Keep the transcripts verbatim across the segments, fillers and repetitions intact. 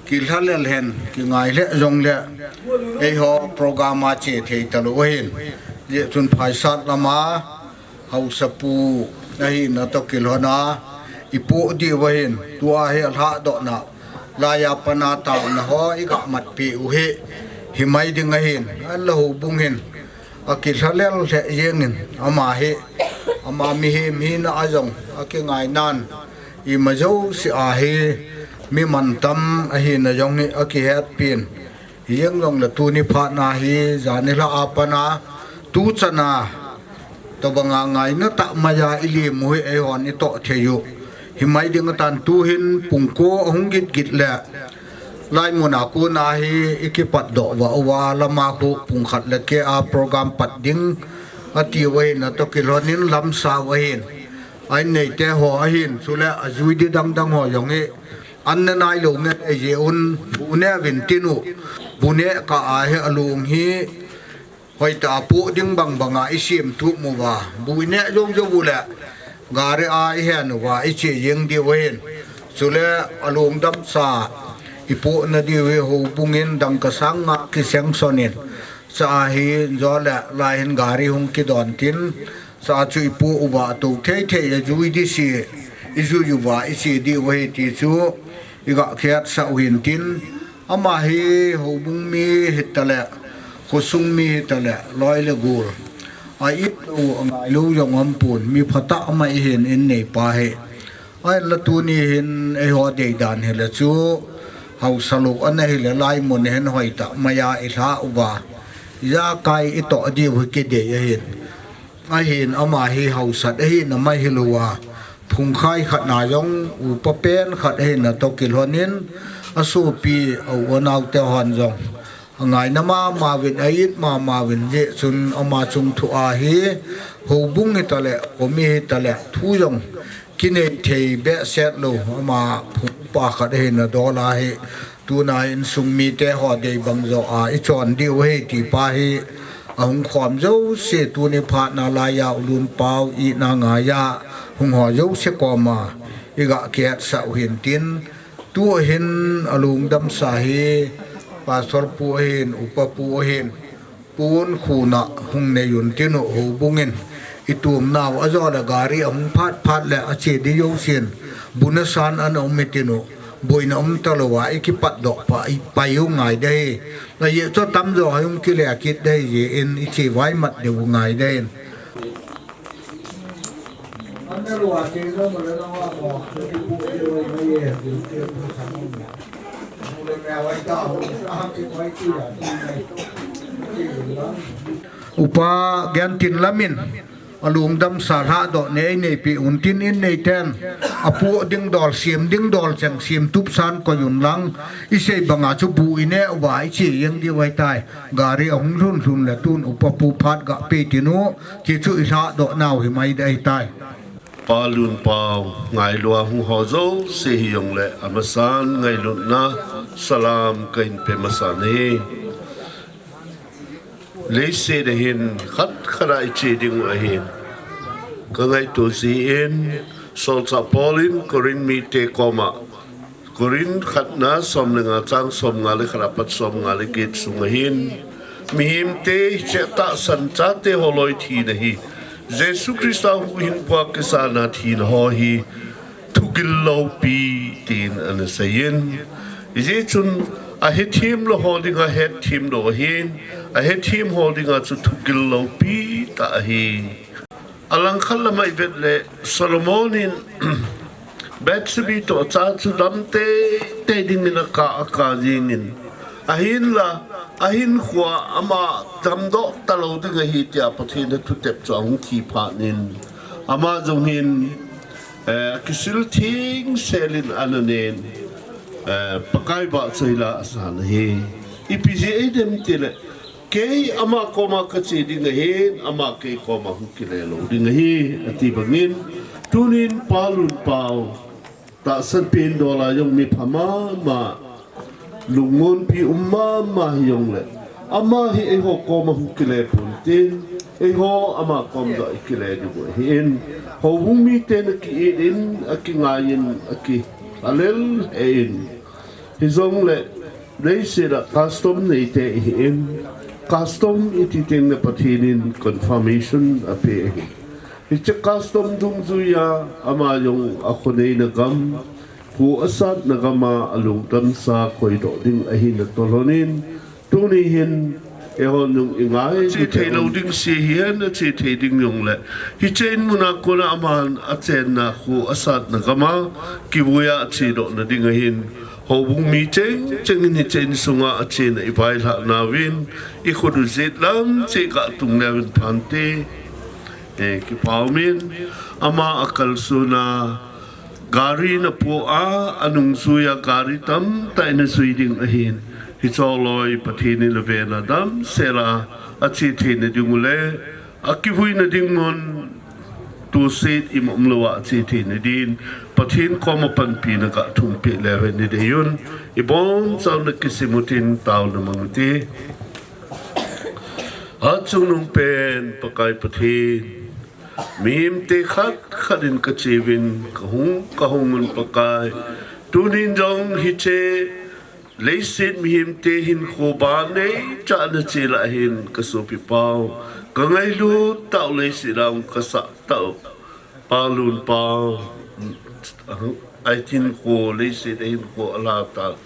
Kilhalel hen, kingai le jong le, eiho program a che thei talou ahin. Jeh chun phaisat lama, Haosapu ahina toh kilhona, ipoh diu ahin, tua hi alhahdohna, laiya pana taona ho iga matpeh u hi, himai ding ahin, ahinla houbung hin, akilhalel lheh jengin, ama hi, ama mihem hina a jong, akingainan, ima jouse a hi, mi mantam ahina jong hi, akihetpin, Hijeng jongle tuni phatna hi, janhi lha a pana, tuchana, tobanga ngaina tah maiya ilemu hi eihon itoh thei u. Himai ding atan tuhin pungko ahung gitgit le, laimun a kona hi ikipatdoh uva, uva lama khu pungkhat le keh a program pat ding ati u ahin, atoh kilhonin lamsau ahin. Ahin neite ho ahin, chule ajui di dangdang ho jong hi, an ne nailou nge eije un, bu ne uvin tin u, bu ne kah a hi alung hi, Hoitah a poh ding bang banga i sem tup uva, bu i neh jou jou u le, gari a i hen uva i che jeng diu ahin. Chule alungdam sa i poh na diu hi houbung in dangka sang nga ki sanction in. Sa a hi jo le lai hin gari hung kidon tin, sa a chu i poh uva a to thei thei a jui di si, i jui uva i che diu ahi ti chu i ga khiat sa u hin tin, Ama hi houbung mi hita le, khosung mi hita le, loi le gol. A it lou, a ngai lou jong um pon, mi phatah ama i hin in nei pa hi. Ahin la tuni hin eiho dei dan hi le chu, hausa lou ana hi le lai mun hin hoitah mai a i lha uva. Ijakai i toh diu hi kidei ahin. Ahin ama hi hausat ahin ama hi lou a. Phungkhai khat na jong upa pen khat ahin a toh kilhon in a sopi a u a nau te hon jong. A ngaina mama uvin a it mama uvin jeh chun ama chung thu a hi houbung hita le, khomi hita le, thu jong kinei thei behseh lou ama phungpa khat ahin a dol a hi. Tuna insung mite ho dei bang jo a i chon diu ahi ti pa hi a hung khom jouse tuni phat na lai a u Lunpau i na ngai a hung ho jouse koma i ga kiat sa u hin tin tu hin a lungdam sa hi pastor pu ahin upa pu ahin Pon khuna hung nei un tin u houbung in i tum nau a jo le gari a hung phat phat le a che di jousen bu na san ana um i tin u boina um ta lou a i kipat doh pa i pai u ngai de hi. Na ye cho tam jo a hung kile a kit de hi in i che vai mat de u ngai de in. Upa Gentin lamin a lungdam sa lha doh nei nei pi un tin in nei ten a pu ding dol siam ding dol cheng siam tup san koi un lang i sei banga chu bu i ne uva i chi yang di vai tai gari a hung lhun lhun le tun upa pu phat ga pe tin u Ti chu i lha doh nau hi mai dei tai. Pa Lunpau ngailua hung ho jouse hi jong le a masan ngailutna salam ka in pe masan hi. Leiset a hin khat khat a i che ding u ahin. Ka ngaito jin Solchah Paul in Korin mite koma Korin khatna som le nga chang som nga le khat apat som nga le get sunga hin mihemte hiche tahsan chate holoi thina hi Jesu Christa huhhingpu a kisana thina ho hi thugil loupi tin ana seiyin. Hijeh chun ahethem lou ho dinga hethem lou ahin, ahethem ho dinga chu thugil loupi tah ahi. Alangkhat lama i vet le Solomon in Bathsheba toh acha chu dam teitei dingin aka, aka jingin. Ahinla, ahinkhua ama damdoh talou ding ahi tia Pathen a thutep chu ahung thi phat in. Ama jong hin, eh, kisil theng selin ana nen, eh, Pakai vahchoila asan ahi. Ipi jeh a i dem tile, Kei ama koma ka che ding ahin, ama kei koma hung kile lou ding ahi, ati bangin, tunin Pa Lunpau, tahsan pen dola jong mi pha mama, lungmonpi um mama hi jong le, ama hi eiho koma hung kile pon tin, eiho ama kom doh i kile ding u ahin, houbung mite na ki-it in, akingai in, aki, alel he in, Hijong le, leiset a custom neite ihi in, custom iti teng le Pathen in confirmation ape ahi. Hiche custom dungjuia, ama jong akhoneina gam, kho asatna gam a alungdam sa koidoh ding ahina tolhon in, tuni hin, Eiho nung i ngai che thei lou ding se hi hen, ache thei ding jong le. Hiche in mun a kona aman achenna kho asatna gam a, kivui a ache doh na ding ahin. Houbung mi cheng cheng in hiche in sunga achena i vailhah nauvin, i khut u jet lam che ka tung nauvin phante. Eh, kipa umin, ama akalsona, Gari na po a, anungjui a gari tamtah in ajui ding ahin. Hiche loi Pathen in aven a damsel a, ache theina ding u le, akivui na ding mun, tuset ima umlou a ache theina din, Pathen koma panpina ka thum peh le ven ni dei un, i bonchauna kisim utin taona mang ute. Achungnung pen Pakai Pathen, mihemte khat khat in kacheuvin, kahung, kahung un Pakai. Tunin jong hiche leiset mihemte hinkho banei chana chela hin kasopi pau, kangailut tau leiset a hung kasah tau Palun pau, ahinkho, leiset ahinkho alha ta.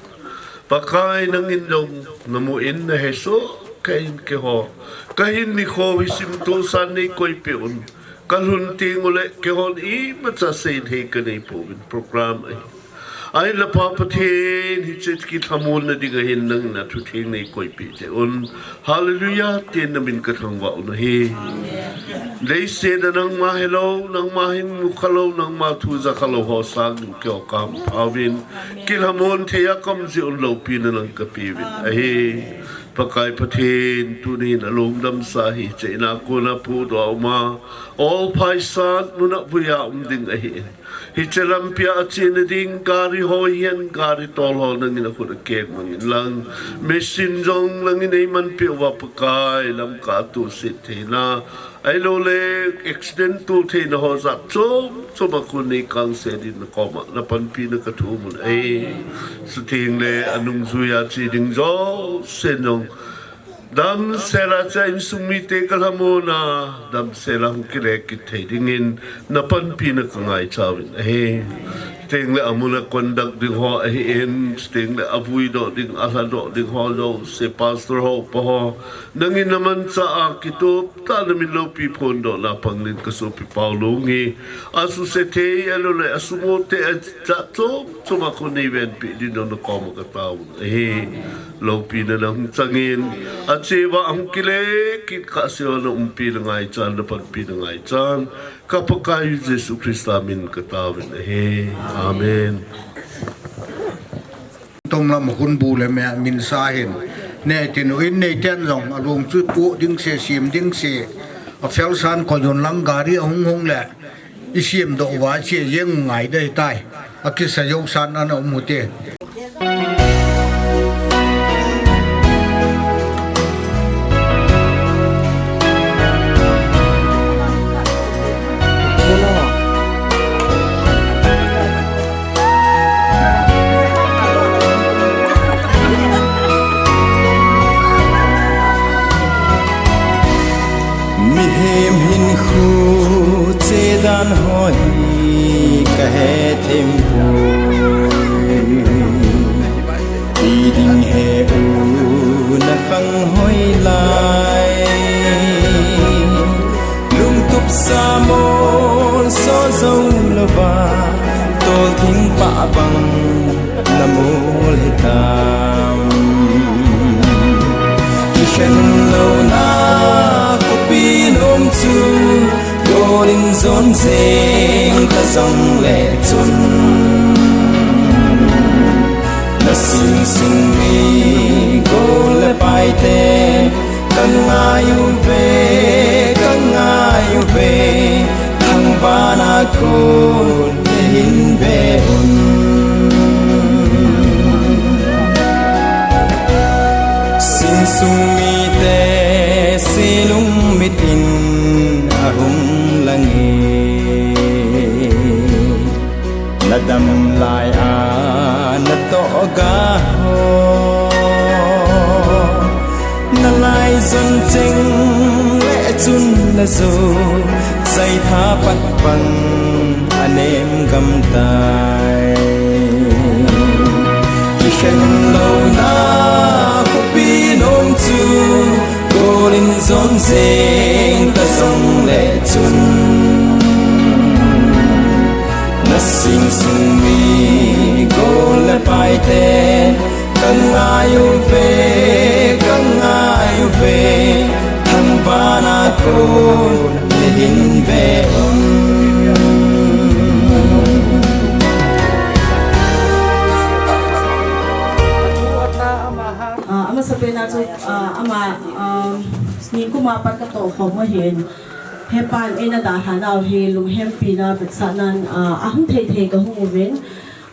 Pakai nangin jong namu in nahesoh kei in keiho. Kahin nikho hi simtoh san neikoipeh un. Kalhun teng uleh keihon imacha seinthei kanei pouvin program ahi. Ahinla Pa Pathen, hiche kilhamonna ding ahin nangin athutheng neikoipeh teh un. Hallelujah, tin namin kathangvah u ahi. Leiset a nangma helou, nangma hin mukhalou, nangma thu jakhalou ho sangin keiho kahamphauvin. Kilhamon thei a kaum jeh un loupina nang kapeuvin ahi. Pakai Pathen, tunin alungdamsa hiche in a kona pudoh a um a, olphai sat mun a vui a um ding ahi. Hiche lampi a achena ding gari ho hihen, gari tol ho nangin akhut a keng mangin lang. Machine jong nangin eimanpeh uva Pakai, lamkah a tohset theina, ahilouleh accident toh theina ho jat chom chom a kon neikangse din nakoma napanpina kathum un ahi. Chuteng le anungjui a che ding jousen jong damsel a che a insung mite kalhamon a, damsel a hung kile kit thei dingin napanpina kangaicha uvin ahi. Chuteng le amun a conduct ding ho ahin, chuteng le avuidoh ding, alhadoh ding ho jouse, pastor ho, upa ho, nangin namanchah a kitup tah a namin loupi phondohna pangin kasopi pau Lunghi asuse thei, ahilouleh asumo thei, ajat chom chom a kon neivenpeh din jong nakoma katao ahi. Loupina nahung changin, ache uva ahung kile kit kahsea naumpi nangaichan, napanpi nangaichan, ka Pakai Jesu Christa min kataovin ahi. Amen. Tonglam a khun bu le me min sa hin. Neitinu in neiten jong alung chu pu ding se, sim ding se. Afel san koi un lang gari ahung hung le isimdoh uva che jeng ngai dei tai. Akisa jou san ana um u te. Mihem hinkho chedan ho hi kahe thempoi. Ti ding he u nakhang hoi lai. Lungtup sa mol so jou louva, tolthing pah bang namol hitam. Kikhen louna khopi nom chu, gol in jon jeng kajong le chun. Nasing sung mi gol le paite, kangai uve, kangai uve, thangvahna kon neihin ve un. Sing sung mite, se lungmit in ahung lang e. Nadam lai a natoh ga ho, nalai jon jeng le chun najo, jaitha pat bang anem gam tai. Kikhen louna khopi nom chu, gol in jon jeng kajong le chun. Nasing sung mi gol le paite, kangai uve, kangai uve, thangvahna kon neihin ve un. Ah, amasapen a chu, ah, ama, ah, nikum a pat katoh khom ahin. Hepan eina dalha nau hi lunghempina vetsahnan, ah, ahung thei thei kahung uvin.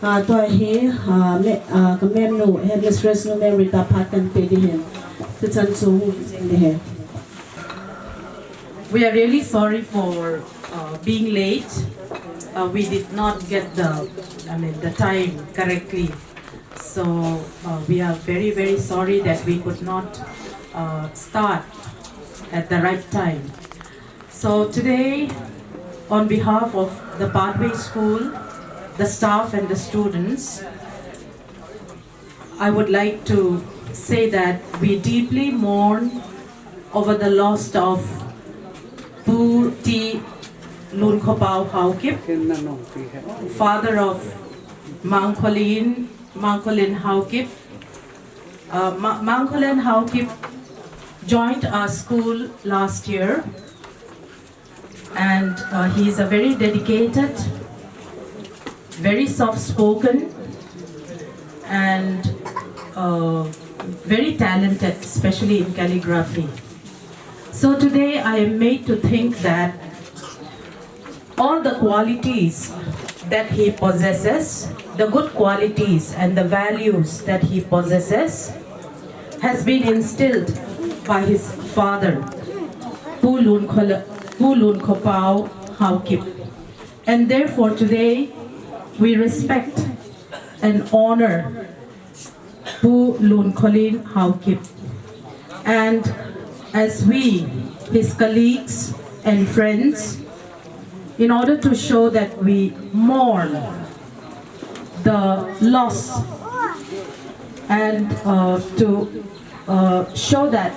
Ah, tua hi, ah, me, ah, ka memnu, headmistress nu Mem Rita phat kahin pe ding ahin. Tuchan chu hung jing ding ahi. We are really sorry for uh, being late. Uh, we did not get the, I mean, the time correctly. So uh, we are very, very sorry that we could not uh, start at the right time. So today, on behalf of the Pathway School, the staff and the students, I would like to say that we deeply mourn over the loss of Pu T. Lunkhopao Haokip, father of Mangkholin, Mangkholin Haokip. Uh, Ma- Mangkholin Haokip joined our school last year, and uh, he is a very dedicated, very soft spoken, and uh, very talented, especially in calligraphy. So today I am made to think that all the qualities that he possesses, the good qualities and the values that he possesses, has been instilled by his father, Pu Lun Khola- Pu Lun Khopao Haokip. And therefore today we respect and honor Pu Lun Kholin Haokip. And as we, his colleagues and friends, in order to show that we mourn the loss and uh, to uh, show that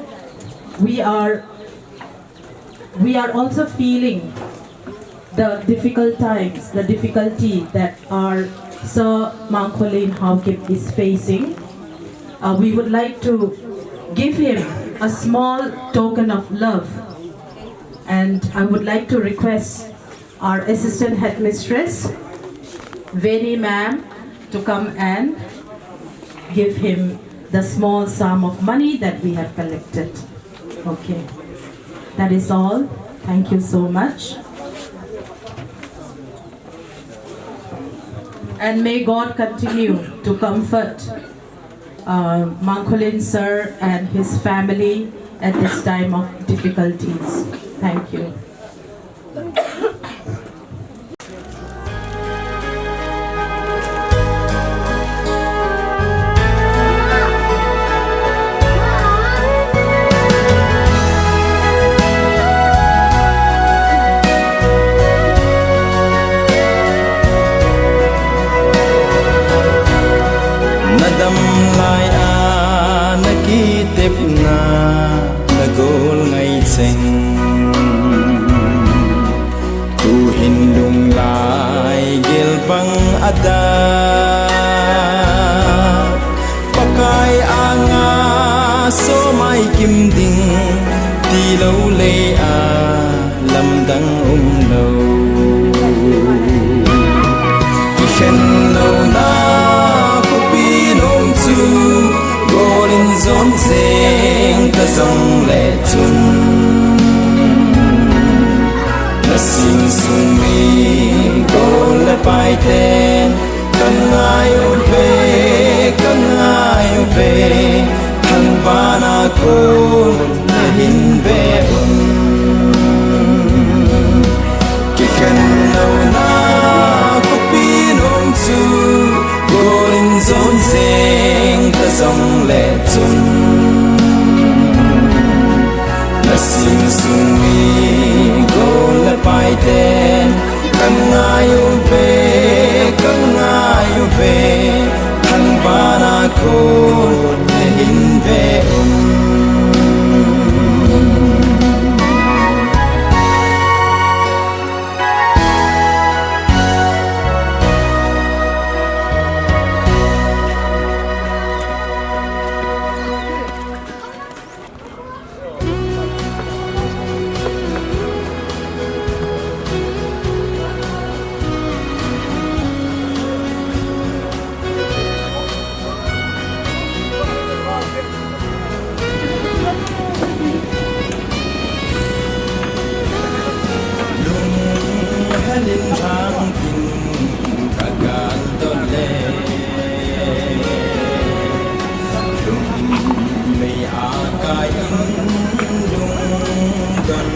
we are we are also feeling the difficult times, the difficulty that our Sir Mangkholin Haokip is facing. Uh, we would like to give him a small token of love, and I would like to request our assistant headmistress, Veni ma'am, to come and give him the small sum of money that we have collected. Okay. That is all. Thank you so much. And may God continue to comfort uh, Mangkholin sir and his family at this time of difficulties. Thank you. Na dam lai a na kitepna na gol ngai cheng. Tuhin lunglai gel bang a da. Pakai anga somai kim ding ti lo le a lamdang um lo. Kikhen lo na khopi nom chu golin zon jeng ta zong le chun. Na sing sung mi gol le pai ten kan ngai u ve, kan ngai u ve, thangvana kon na hin ve un. Kikhen lo na khopi nom chu golin zon jeng ta zong le chun. Na sing sung mi gol le pai ten kan ngai u ve, kan ngai u ve, thangvana kon na hin ve un. Lunghelin hangin ka gal dole. Lungmei a kai in lungdon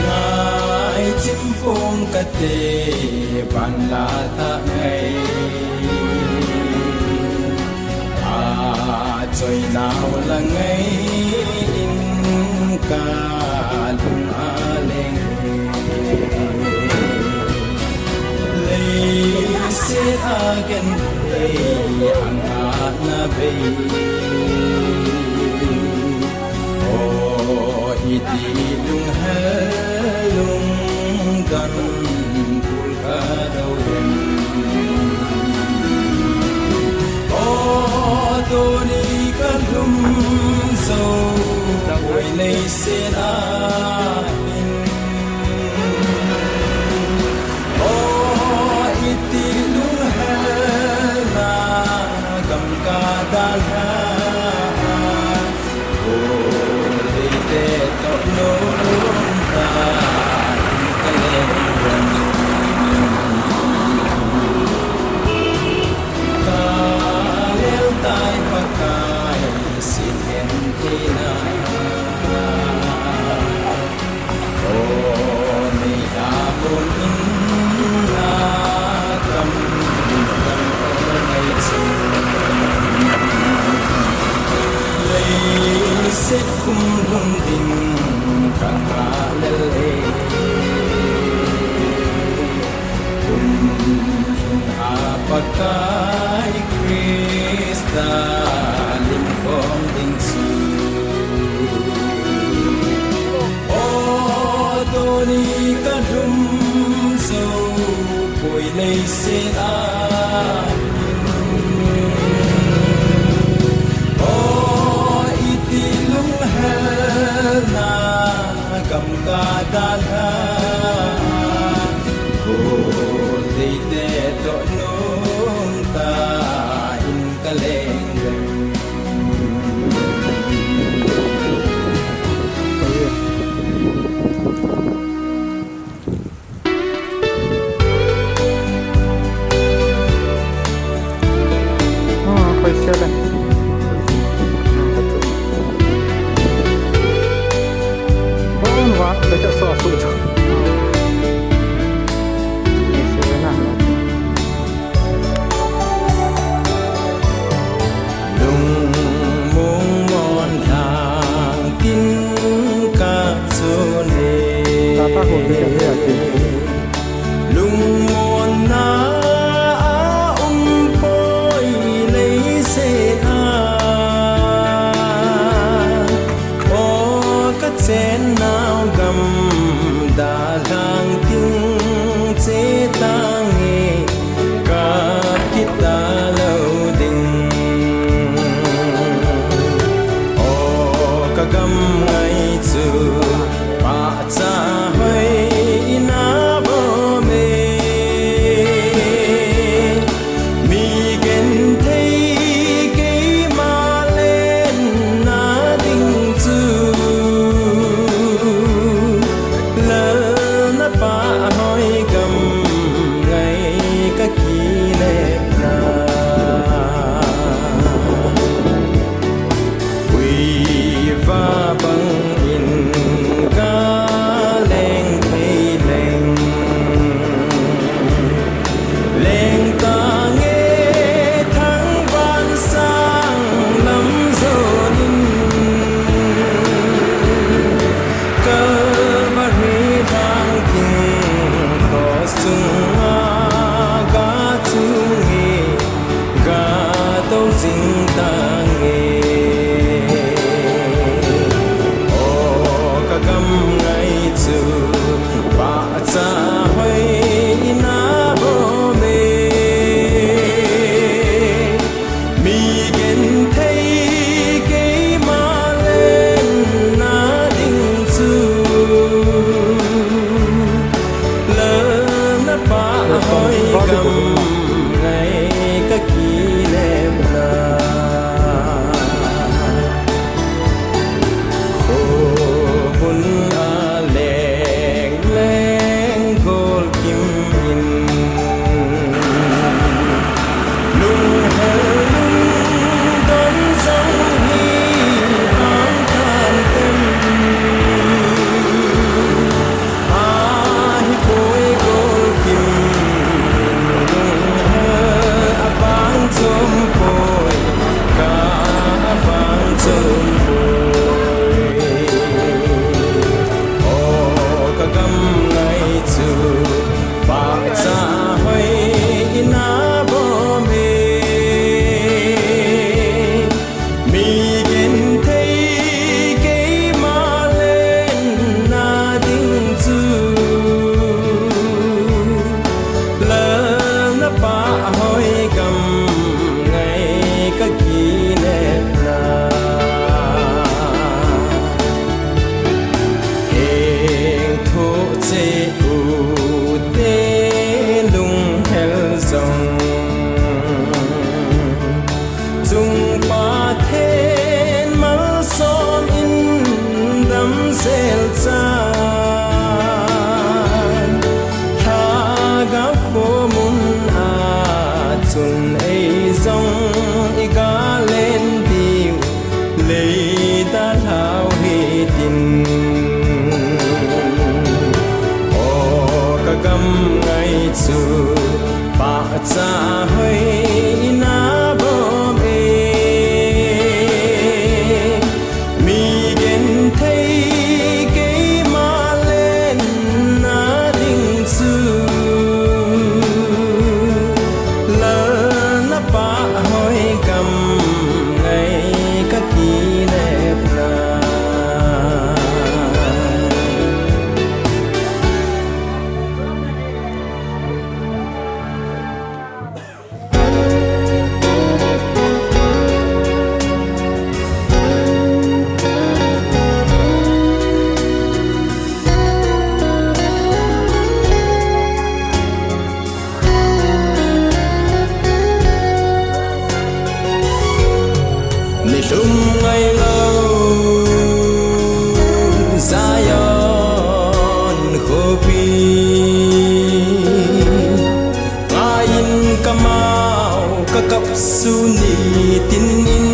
Ngai chimpong kate van la ta ngai. A choi nau la ngai in ka lung a leng. Leiset a ken thei ang a na bei. O iti lunghel lungdon kul ka dau em. O tuni ka lum zo oi leiset a in. O iti lunghel na gam ka dalha. Leiset kum lhung ding ka ngah lel e. Kum lhung a Pakai Krista lim khom ding chu. O tuni ka lum zo poi leiset a. O iti lunghel na gam ka dalha. Ko leite toh nungta in ka leng leng. Lungmong mon lhang tin ka chun e. Lungmon na a um poi leiset a. O ka chen nau gam dalhang tin che tange. Ka kita lo ding. O ka gam ngai chu pahcha hoi ina jing tange. O ka gam ngai chu pahcha hoi ina bom e. Mi genthei keima lenna ding chu lalna pahhoi gam ngai ka kilepna. Kho hun a leng leng gol kim in, lunghel lungdon jong hi vang kan tem. Ahi poi gol kim in, lunghel a vang chom poi, ka a vang chom poi. O ka gam ngai chu pahcha hoi ina bom e. Mi genthei keima lenna ding chu lalna pahhoi gam ngai ka kilepna. Heng thoh cheh u te lunghel jong, chung Pathen malsom in damsel chan, Lhagao khomun a chun ei jong i galen diu, lei dalhau hitin. O ka gam ngai chu pahcha hoi ina bom e. Mi genthei keima lenna ding chu lalna pahhoi gam ngai ka kilepna. Nilhum ngailou Zion khopi, ngaiyin kamau kakap sun nitin in,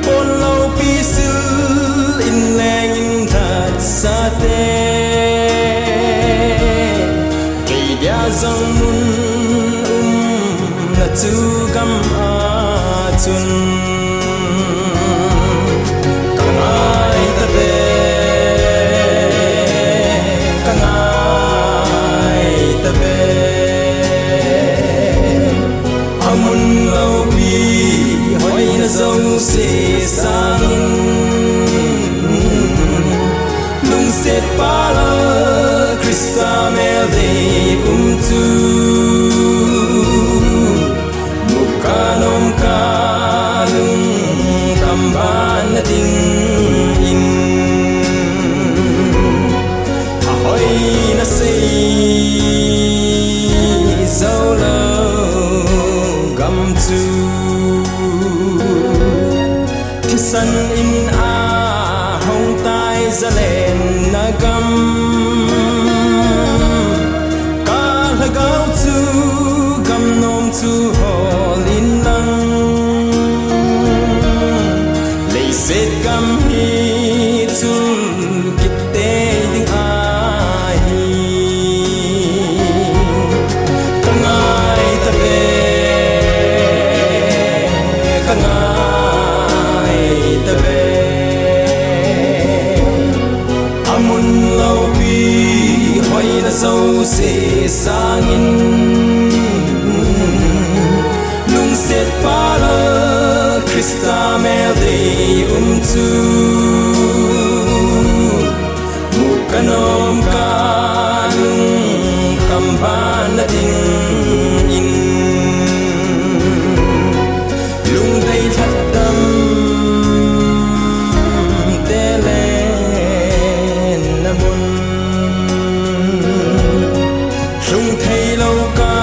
pon loupi sil in leng in lhatsate, kei dia jong mun umna chu gam a chun. Ka ngai tave, ka ngai tave. Amun loupi hoina jouse sangin, lungsetpa Lal Christa meldei um chu muka nomka lungkam banna dingin, ahoina sei joulou gam chu thisan in ahong tai, zalenna gam. Ka lhagao chu gam nom chu hol in lang, leiset gam hi chul kit tei ding ahi. Ka ngai tave, ka ngai tave. Amun loupi hoina jouse sangin, Christa mel dei um chu mu kanom ka lungkham ban na ding in, lungdei lhatdam te le na mun. Lhung thei lo ka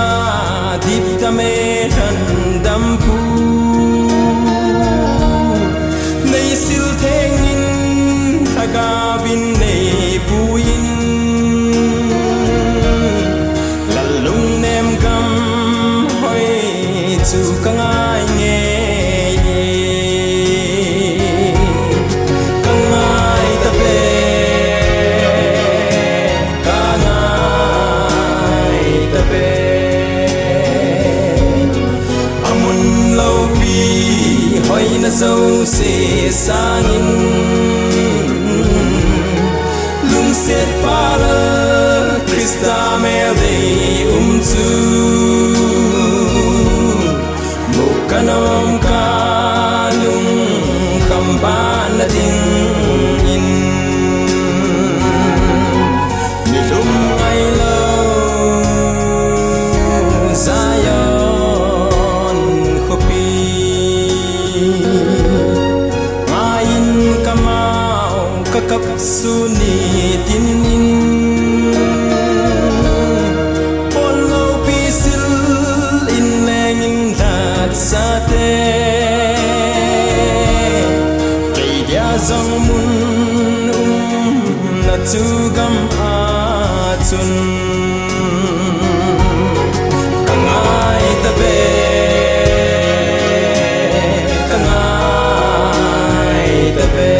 dipdam e lhandam pu, nei sil theng in lhagao in nei pu in, lal lungnem gam hoi chu ka ngai ngei e. Ka ngai ta ve, ka ngai ta ve. A mun lopi hoina jouse sangin, lungset pa Lal Christa mel dei um chu mu kanom ka lungkham ban na ding in, mi lum ngai lo Zion khopi ngai in ka mau ka kap su ni tin in, pon lopi sil in leng in lhat sa te, kei dia jong mun um na chu gam a chun. Ka ngai ta ve, ka ngai ta ve.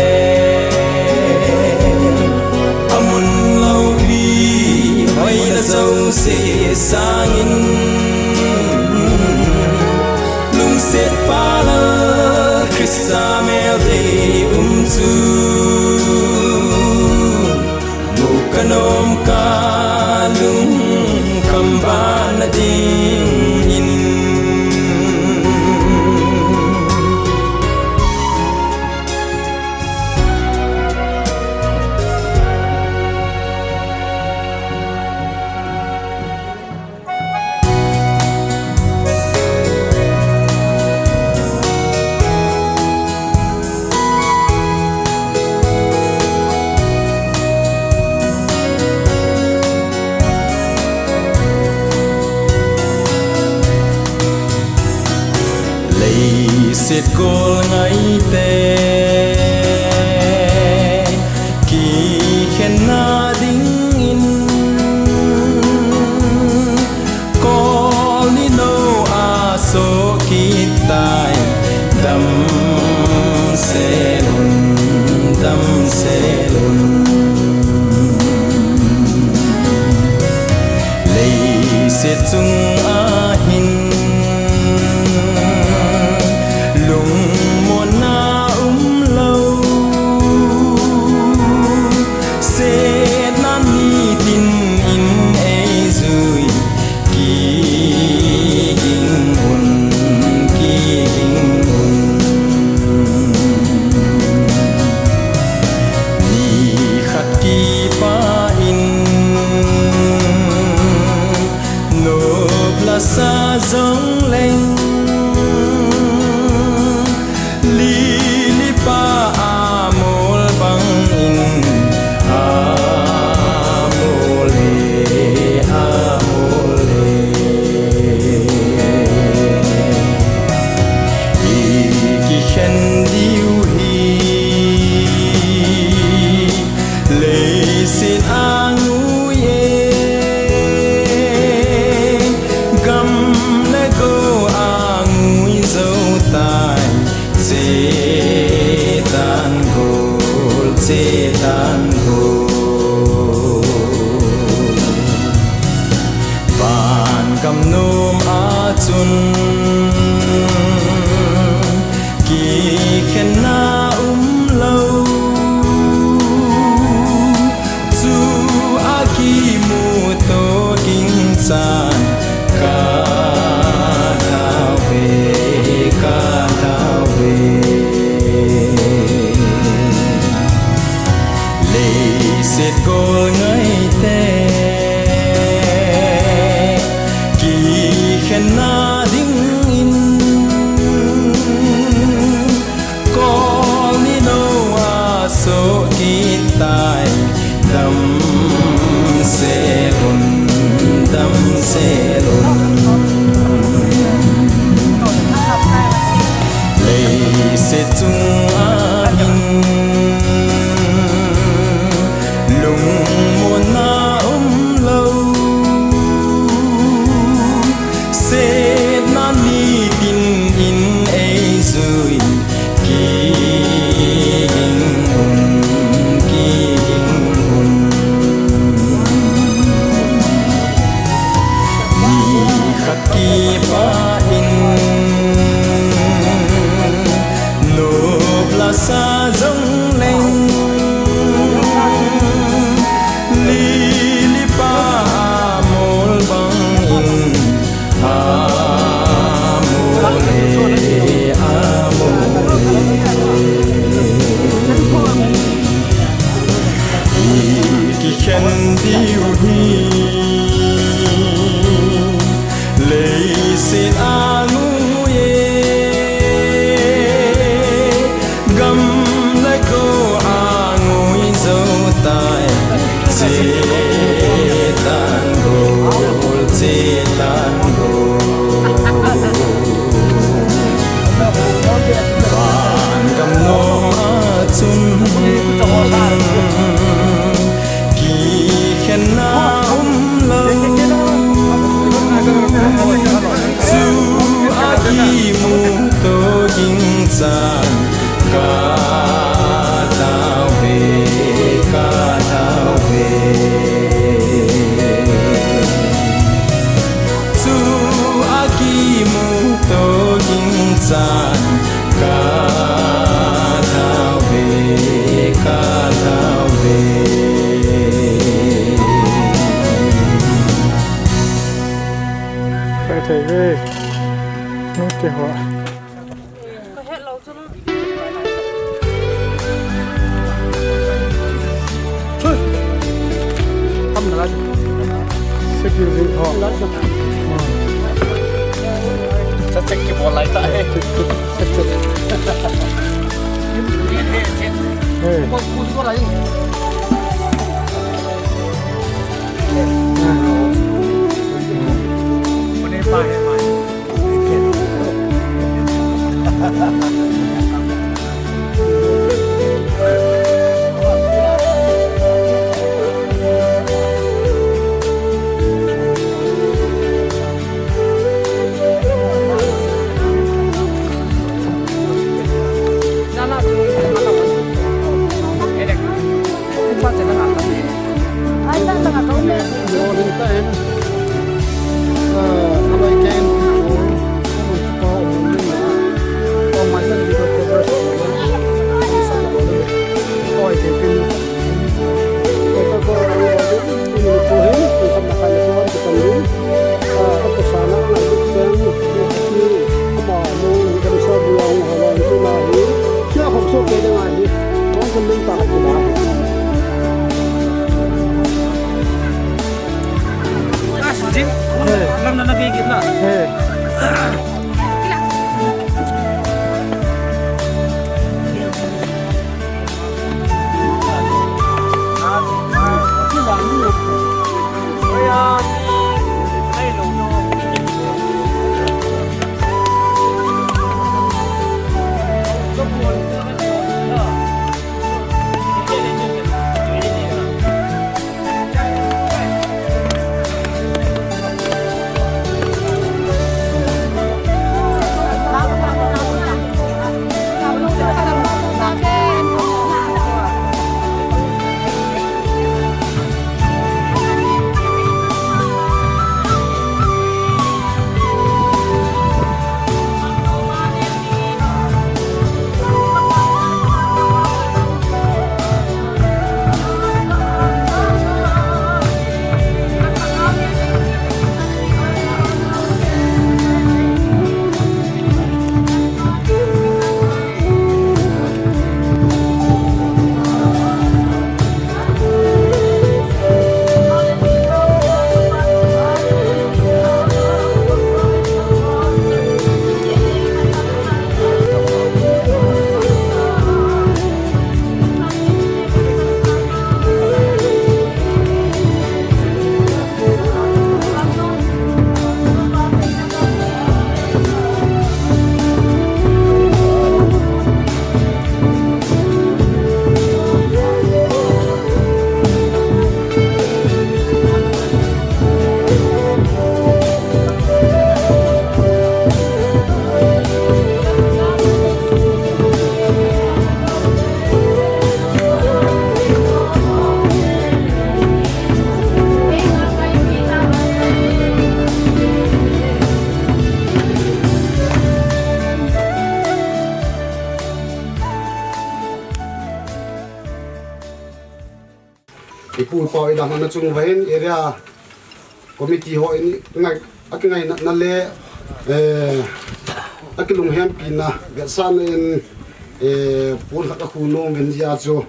A mun lopi hoina jouse sangin, lungset pa Lal Christa mel dei um chu mu kanom ka lungkham ban na ding in. Leiset kol ngaite kikhen na ding in, kol ni no a so kitai, damsel un, damsel un. Leiset chung a hin lungmonna um lo, setna ni tin in ei jui, kiging un, kiging un. Ni khat kipa in nop la sa jong leng, lili pa a mol bang in, a mol e, a mol e. I kikhen diu hi leiset a ngui e, gam le go a Leiset chunga hin lungmonna umlou, setna nitin in eijui, kiging un, kiging un. Nikhat kipah in nop lasa jongleng, lili pa amol bangin amol e, amol e. Ikikhen diu hi leiset angui e, gam le go angui jou tai, chetan gol, chetan gol. Vangam nom a chun kikhenna umlou, chua kimuto ging chan ka tao ve, ka tao ve. Chua kimuto ging chan ka tao ve, ka tao ve. Ka thei ve. Nute ho. Security ho. Sa check kibol lai ta e. Hey. Ipu ipa idalhahna chung uva hin area committee ho in ngai, akingaina na le, eh, akilunghempina vetsahna in, eh, pon khat akhu nom uvin jeh a chu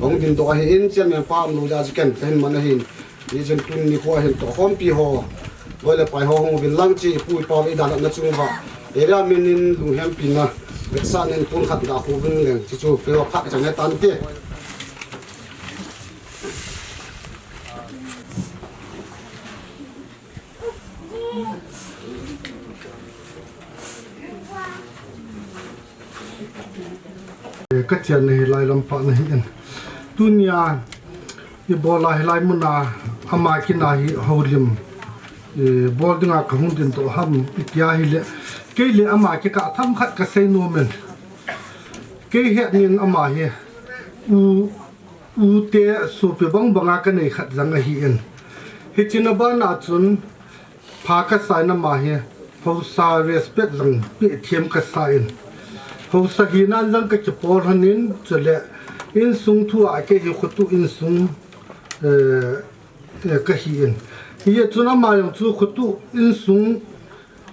ahung dingdoh ahin, chairman pa umlou jeh a chu ken kahin man ahin. Hichun tuni nikho a hin tohkhompi ho, loi le pai ho hung uvin lang, ipu ipa idalhahna chung uva area min in lunghempina vetsahna in pon khat ga khu uvin leng, chuchu keiho phat chang e tante. Eh, ka chian na hi lai lam pha na hi in. Tunia i bol a hi lai mun a ama kin a hi houlim, eh, bol dinga ka hung dingdoh ham i tia hi le. Kei le ama kikah themkhat ka sei nom in. Kei het nin ama hi u, u te sopi bang banga ka nei khat jang ahi in. Hichun a ban a chun pha ka sa in ama hi haosa respect jang pe thiam ka sa in. Haosa hi nan jang ka kipol han in, chule insung thu a kei hi khotuh insung, eh, eh, ka hi in. Hi chun ama jong chu khotuh insung,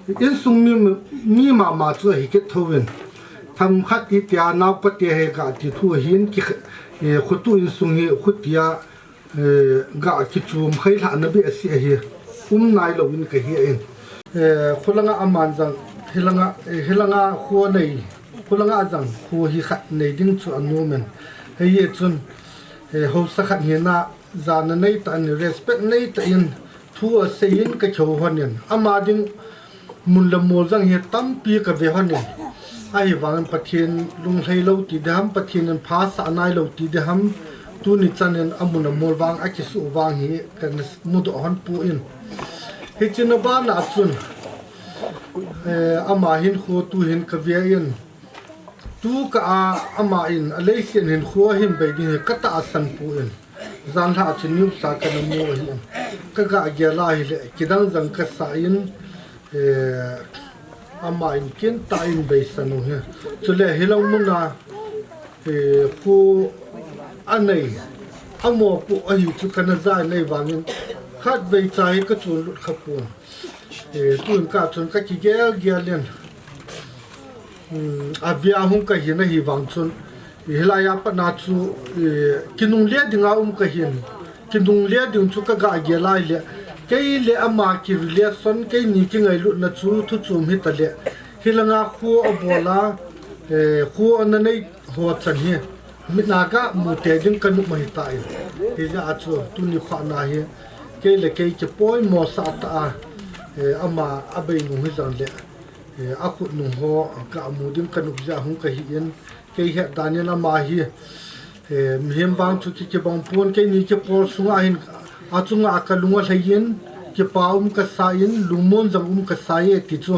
insung mi, mi mama chu ahi kit tho in. Themkhat i tia nau pa te he ka ti thu hin ki, eh, khotuh insung hi khotia eh, ga kichom khailhahna behseh ahi, um nailou in ka hi in. Eh, khulanga aman jang, hilanga, eh, hilanga kho nei, khulanga jang kho hi khat nei ding chu anom in. Hichun, eh, haosa khat hina jana nei tah in, respect nei tah in, thu asei in ka kihou hon in. Ama ding mun le mol jang hi tampi ka ve hon in. Ahivangin Pathen lunglhai lou ti ding ham, Pathen in pha sah nailou ti ding ham, tuni chan in amun amol vang akisuh vang hi ka na mudoh hon poi. Hichun a ban a chun, eh, ama hinkho tu hin ka ve in, tu ka a ama in a leiset hinkho hin bei ding hi ka tahsan poi. Janhi a chun news a ka na mu ahi in. Ka ga gel a hile, kidang jang ka sa in, eh, ama in kin tah in beisan u hi. Chule hilang mun a, eh, kho anei, amopo ahi chu ka na ja in ahivangin, khatvei cha hi ka chun lut kha pon. Eh, tun ka chun ka kigel gel in. Hmm, a ve a hung ka hin ahivang chun, eh, hilai a pat na chu, eh, kinungle dinga um ka hin. Kinungle ding chu ka ga gel a hile. Kei le ama ki relation, keini kingailutna chu thu chom hita le. Hilanga kho abol a, eh, kho ana nei ho chan hi. Mit a ga mu tei ding ka nom ahi tan. Hijeh a chu tuni phat na hi. Kei le kei kipoimo sah ta a, eh, ama abei nung hi jong le. Eh, akhut nung ho ka mu ding ka nom jeh a hung ka hi in, kei het dan in ama hi, eh, mihem vang chu ki, kibang pon, keini kipol sunga hin, achunga ka lung alhai in, kipa um ka sa in, lungmon jong um ka sa e ti chu,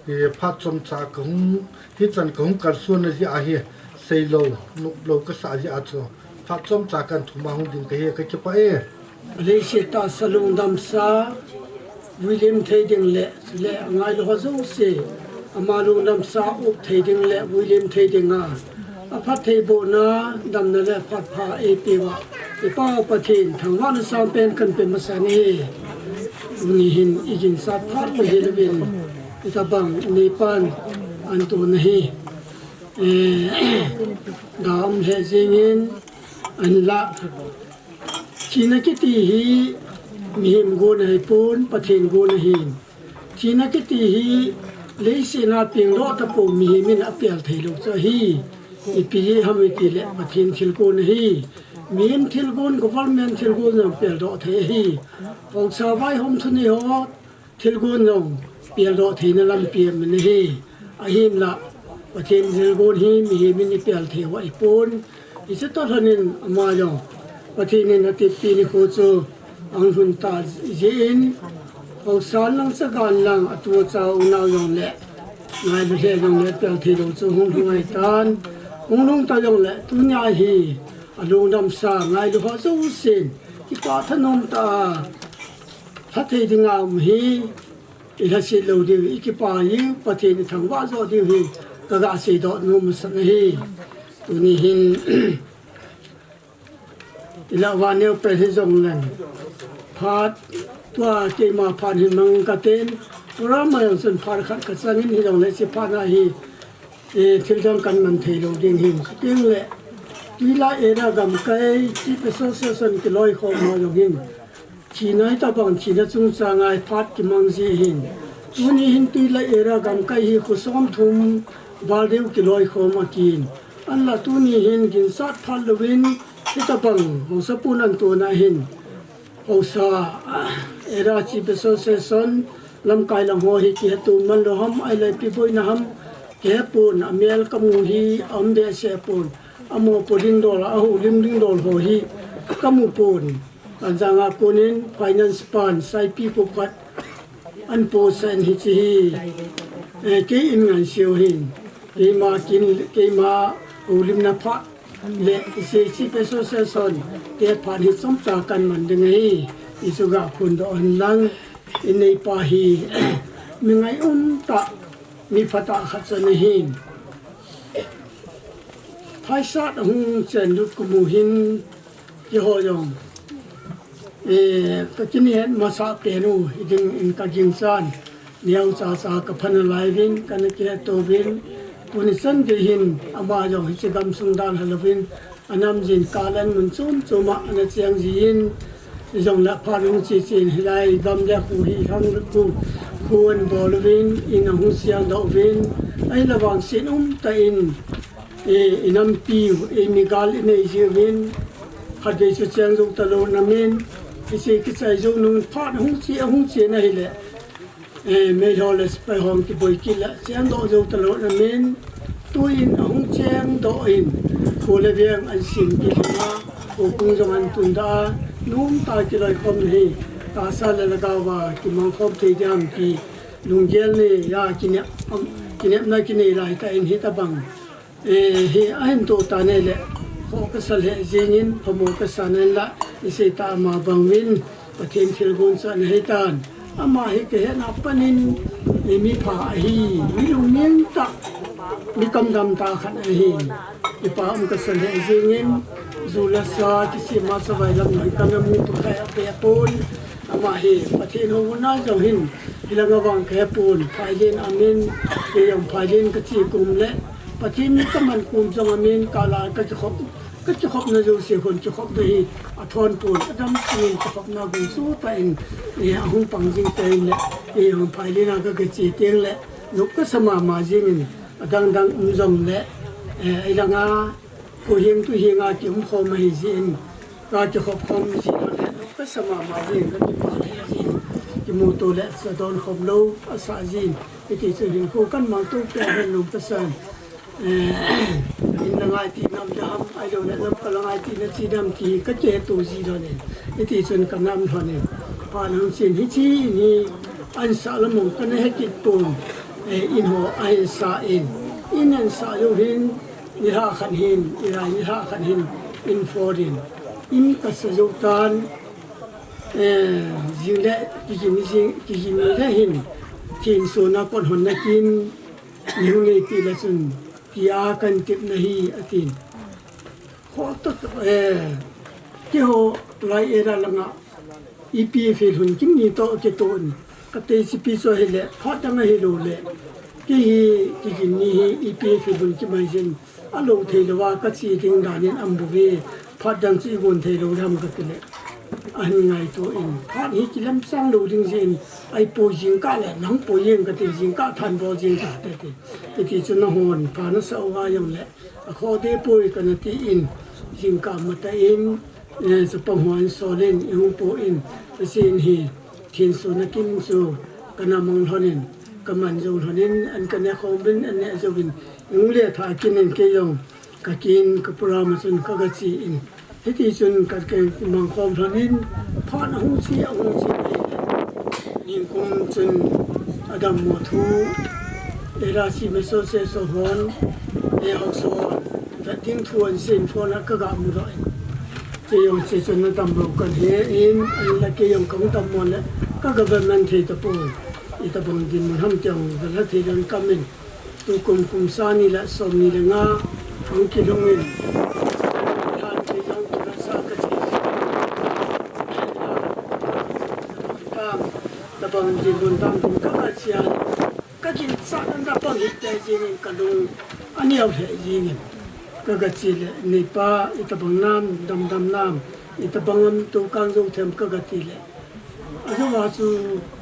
eh, phat chomcha ka hung, hichan ka hung kalson na jeh ahi, seilou, noplou ka sa jeh a chu, phat chomcha kan thum a hung ding ka hi ka kipah e. Leiset tahsa lungdamsa, vuilim thei ding le, le angailu ho jouse, ama lungdamsa up thei ding le, vuilim thei ding a, aphattheibohna, damna le phatpha eipeuva, i Pa Pathen, thangvahna sangpen kan pe masa e. Tuni hin i ginchat phat pahih louvin, i tabang neipan an tona hi, eh, da um lheh jeng in, an lah. Thina kiti hi mihem gon ahipon, Pathen gon ahin. Thina kiti hi leiset a pengdoh tapou mihem in apel theilou chu ahi. Ipi jeh ham itile Pathen thilgon ahi. Mihem thilgon, government thilgon jong peldoh thei ahi. Haosa vaihom thunei ho, thilgon jong peldoh theina lampi aum in ahi. Ahinla, Pathen thilgon hi mihem in ipel thei u ahipon. Hiche toh lhon in ama jong Pathen in ateppi nikho chu ahung lhun ta jeh in, haosa lang chagan lang atu achau unau jong le, ngailu lheh jong le pel theilou chu hung lhung ahitan. Hung lhung ta jong le, tunia hi alungdamsa ngailu ho jousen kipah thanom tah a, lha thei dinga um hi, i lhaset lou diu, i kipah diu, Pathen i thangvah joh diu hi, ka ga seidoh nom masat ahi. Tuni hin, Ila vaneo pen hijongleng, phat tua keima phat hin mang katen, pura mayang sun phat khat kachangin hijongle chi phat na hi, eh, thil dang kan man thei lou ding hin. Chuting le, Tuilai area gamkai Chief Association kiloikhom ho jong hin, thina hitabang thina chungchang a phat kimang ji hin. Tuni hin Tuilai area gamkai hi kho somthum val deu kiloikhom akin. Anla tuni hin ginchat phat louvin hitabang haosa pun an tona hin, haosa, ah, area Chief Association lamkai lang ho hi kihetu man lou ham, ahile ipi boina ham, kihepon, amel kamu hi aum behseh pon, amopo dingdol, ahoulim dingdol ho hi kamu pon. Anjang a konin finance pan saipi kop khat an posan hiche hi, eh, kei in ngansei u hin, keima kin, keima houlimna phat le Chief Association te phat hi chomcha kan man ding ahi. Hichu ga phondoh hen lang, in neipa hi mi ngai umtah, mi phatah khat chu ana hin. Phaisat ahung chen lut kum u hin, keiho jong, eh, ka kinihet masa pen u hi dingin ka ginchan, neocha cha ka phan alai uvin, kana kihet to uvin, tuni chan gei hin ama jong hiche gamsung dalha louvin, anam jin kalan mun chom chom a ana cheng jin, hijongle phat hung che chen hilai gam le kho hi lhang khu, khu an bol uvin, in ahung siang doh uvin, ahile vangset umtah in, eh, i nampi u, eh, migal i nei jiuvin, khatvei chu cheng jou talou namin, hiche kichai jou nung phat hung che, hung che na hile, eh, meilhou le sepai hon kiboi kit le cheng doh jou talou namin, tuin ahung cheng doh in, kho le veng an sim kit lhon a, khokung jong an tun dah a, nomtah kiloikhomna hi tahsa le lhagao a kimangkhom thei ding ham ti lunggel nei a kinep, kinepna kinei lai tah in hitabang, eh, hi ahin toh tan ahile, khoh kasa lheh jengin, phamo kasa nan la, isei tah ama bang uvin, Pathen thilgon chu ana hitan. Ama hi kahetna panin, eh, mipha ahi, mi lungneng tah, mi kamdam tah khat ahin. Kipa um kasa lheh jengin, ju le sa, kisima savai lam hi kana mu pha kha apeh pon. Ama hi Pathen houna jong hin, hilanga vang kahepon, phailen amin, kei jong phailen kache kum le, Pathen mi kaman kum jong amin, kala kakikhop, kakikhopna jouse khon kikhopna hi athon pon, adam chungin kikhopna gun chu tah in, eh, ahung pang jing tah in le, kei jong phailen a kagache teng le, nop kasa mama jengin, adang dang um jongle, eh, hilanga, kho heng tu henga kiumkhom ahi jeh in, kakikhop khom ji lhon le, nop kasa mama jin, kakipah lheh jin, kimuto le sadon khom lou asah jin, hiti chun hinkho kan mangto peh hen nop kasan, eh, in la ngai ti nam dam, ahilou le lamka la ngai ti nache dam ti kakiheto ji lhonin, hiti chun kanam lhonin, phat hung chen hiche in hi ansah lamong kana hekit pon, eh, in ho ahin sah in, in ansah jou hin, nilhah khat hin, ilai nilhah khat hin, in four in, in kasa jou tan, eh, jing le, kijing, jing, kijing ni le hin, thenso na kon hon nakin, nihung neipi le chun, tia kan tepna hi, atin. Khoh toh, eh, keiho lai area langa, E P F hi lhun kim ni toh kitoh in, katei chipi chu ahile, phat dang ahilou le, kei hi, kijing ni hi, E P F hi lhun kim ahi jin, alou thei louva kache ding dan in aum bouve, phat dang chu igon thei lou ding ham kati le, ahin ngaito in, phat hi kilemchang lou ding jeh in, ahipoi jingkah le, nahung poi jeng kati, jingkah thanbol jeng kate ti, hiti chun nahon, pha nasah uva jongle, akhoh deh poi kana tin, jingkah matah in, eh, chapang ho ahin sol in, ihung po in, hiche in hi, thenso nakin chu, kana mang lhonin, kaman jou lhonin, an kaneh khom uvin, an neh jouvin, ihung le tha kin in kei jong, kakin, kapura ma chun kagache in, hiti chun kakeng mangkhom lhonin, phat ahung che, ahung che, nikum chun adammo thu, area Chief Association hon, eh, haosa hon, vet ding thu ahin seiyin phone a kaga mudoh in. Kei jong hiche chun nadamlou kahin he in, ahinla kei jong kahung dammo le, ka government thei tapoi. Itobang dinmun ham ti jong velha thei lou in kamin. Tukum kum sang ni le somni le nga hung kilhung in, lhan thei jong kilhasa kache. Dam ding ka ka chia le, ka ginchat dan da pang hih te jingin ka lung a neo lheh jingin. Ka ka chi le, "Neipa, itobang nam, dam dam nam, itobang am to kang jo them," ka ka ti le. A jo a chu,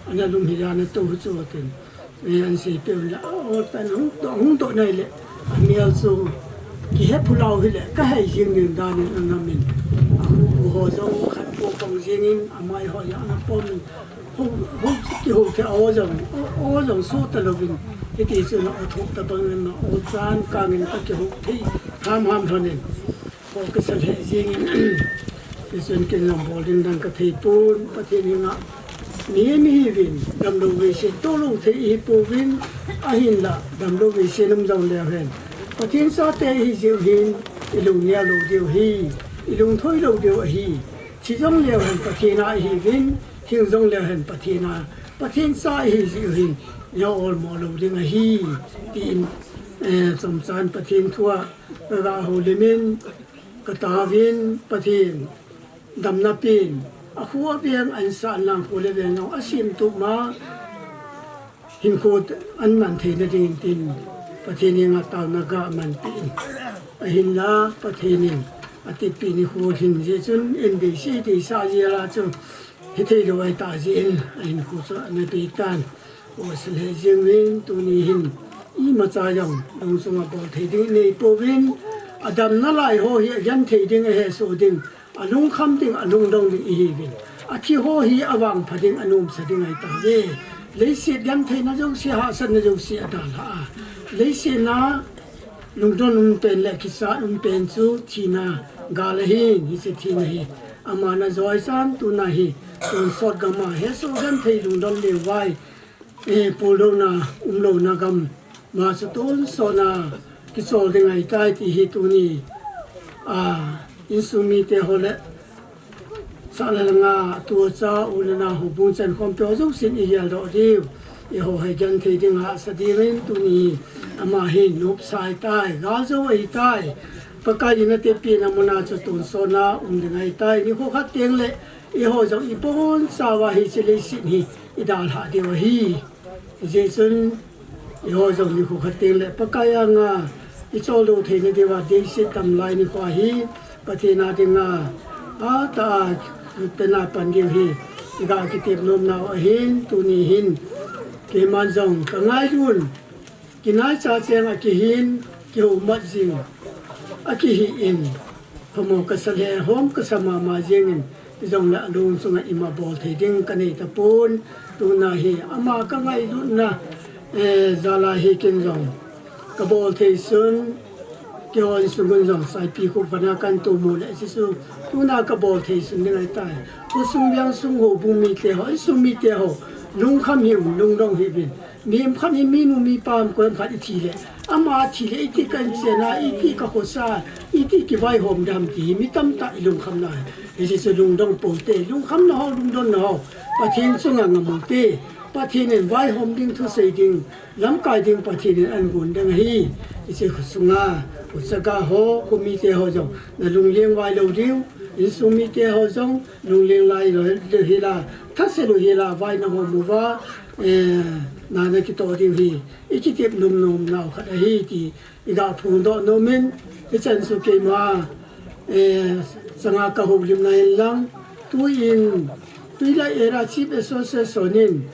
"Ana lum hi ja na to hu chu," tin. Eh, an sei pe un la, "O, tan hung to, hung to nai le." A mial chu, ki he phulau hi le, ka hei jing nin dan in an namin. A hu, hu ho jong khan po pang jingin, a mai ho ja na pom in. Ho, ho, ki ho the o jong, o, o jong so ta lovin. Hiti chu na o thok ta bang in na o chan kang in ka ki ho thei, ham ham lhon in. Ko ka sa lheh jingin, ti chun ken jong bol ding dan ka thei pon, Pathen henga mi, mi hi vin, damlou veise, tolou thei hi pouvin, ahinla, damlou veise nam jong leu hen. Pathen chate hi jiu hin, i lung nia lou diu hi, i lung thoi lou diu ahi. Thi jong leu hen Pathen a hi vin, hing jong leu hen Pathen a, Pathen cha hi jiu hin, nia olmo lou ding ahi, tin, eh, chomchan Pathen thua, ka ga houlimin, ka taovin Pathen damna pen, a khu a veng an sa lang khu le veng nong a sim tu ma, hin khu an man thei na ding tin Pathen henga taona ga man pen. Ahinla Pathen in a tipi ni khu hin je chun in de si de sa je la chu hi thei lo ai ta je in a hin khu chu ana pe tan. O, sil he jing vin, tuni hin, imacha jong, lung sunga bol thei ding nei pouvin, a damna lai ho hi, a genthei ding, a hesoh ding, a lungkham ding, a lungdong ding, i hi vin. A thi ho hi, a vangpha ding, a nomsa ding, ai ta ve. Leiset gentheina jouse, hahsatna jouse, a dalha a. Leiset na, lungdon um pen le, kichat um pen chu, thina, gal ahin, hiche thina hi. Ama na joi chan, tuna hi, tonsot gam a, hesoh genthei lungdon le vai. Eh, puldouna, umlouna gam, ma chu tonsot na kichol ding ahitai ti hi tuni, a, insung mite ho le, sa le langa, tu cha, u le nao, houbung chan khomte ho jousen i geldoh diu. Eiho hi genthei ding hahsa dingin tuni, ama hi nopsa ahitai, galjou ahitai. Pakai in a tepina muna chu tonsot na um ding ahitai. Nikho khat teng le, eiho jong i bonchauva hiche leiset hi i dalhah diu ahi. Hijeh chun eiho jong nikho khat teng le Pakai anga i choldo theina diuva deiset tam lai nikho hi Pathen a dinga atah a tena pan diu hi i ga kitep nom nau ahin tuni hin keiman jong ka ngailun. Kinaicha cheng a kihin, kihoumat jing a kihi in, phamo kasa le hom kasa mama jeng in, ijongle alung chunga ima bol thei ding kanei tapon, tuna hi ama ka ngailutna, eh, jal a hi ken jong ka bol thei sun, keiho insung un jong Saipikhup khat a kan tomo le, hiche chu tuna ka bol thei sun ding ahitai. Khosung vengsung houbung mite ho, insung mite ho, lungkham hiuvin, lungdong hiuvin. Mihem khat hi minu mipa ham koi ham khat i thi le, ama thi le iti kan chena, iti ka khosa, iti kivaihom dam ti hi mi tamtah i lungkham na. Hiche chu lungdong pou te, lungkham na ho, lungdon na ho. Pathen chunga ngam u te, Pathen in vaihom ding, thusei ding, lamkai ding Pathen in ahin gon ding ahi. Hiche khosunga, khochaga ho, khomite ho jong, na lungleng vai lou diu, insung mite ho jong, lungleng lai lou, lou hila, thase lou hila, vai na hom uva, eh, na na kitoh diu hi, i kitep nom nom nau khat ahi ti, i ga phongdoh nom in, hichan chu keima, eh, changa ka houlimna in lang, tuin, Tuilai Era Chief Association in,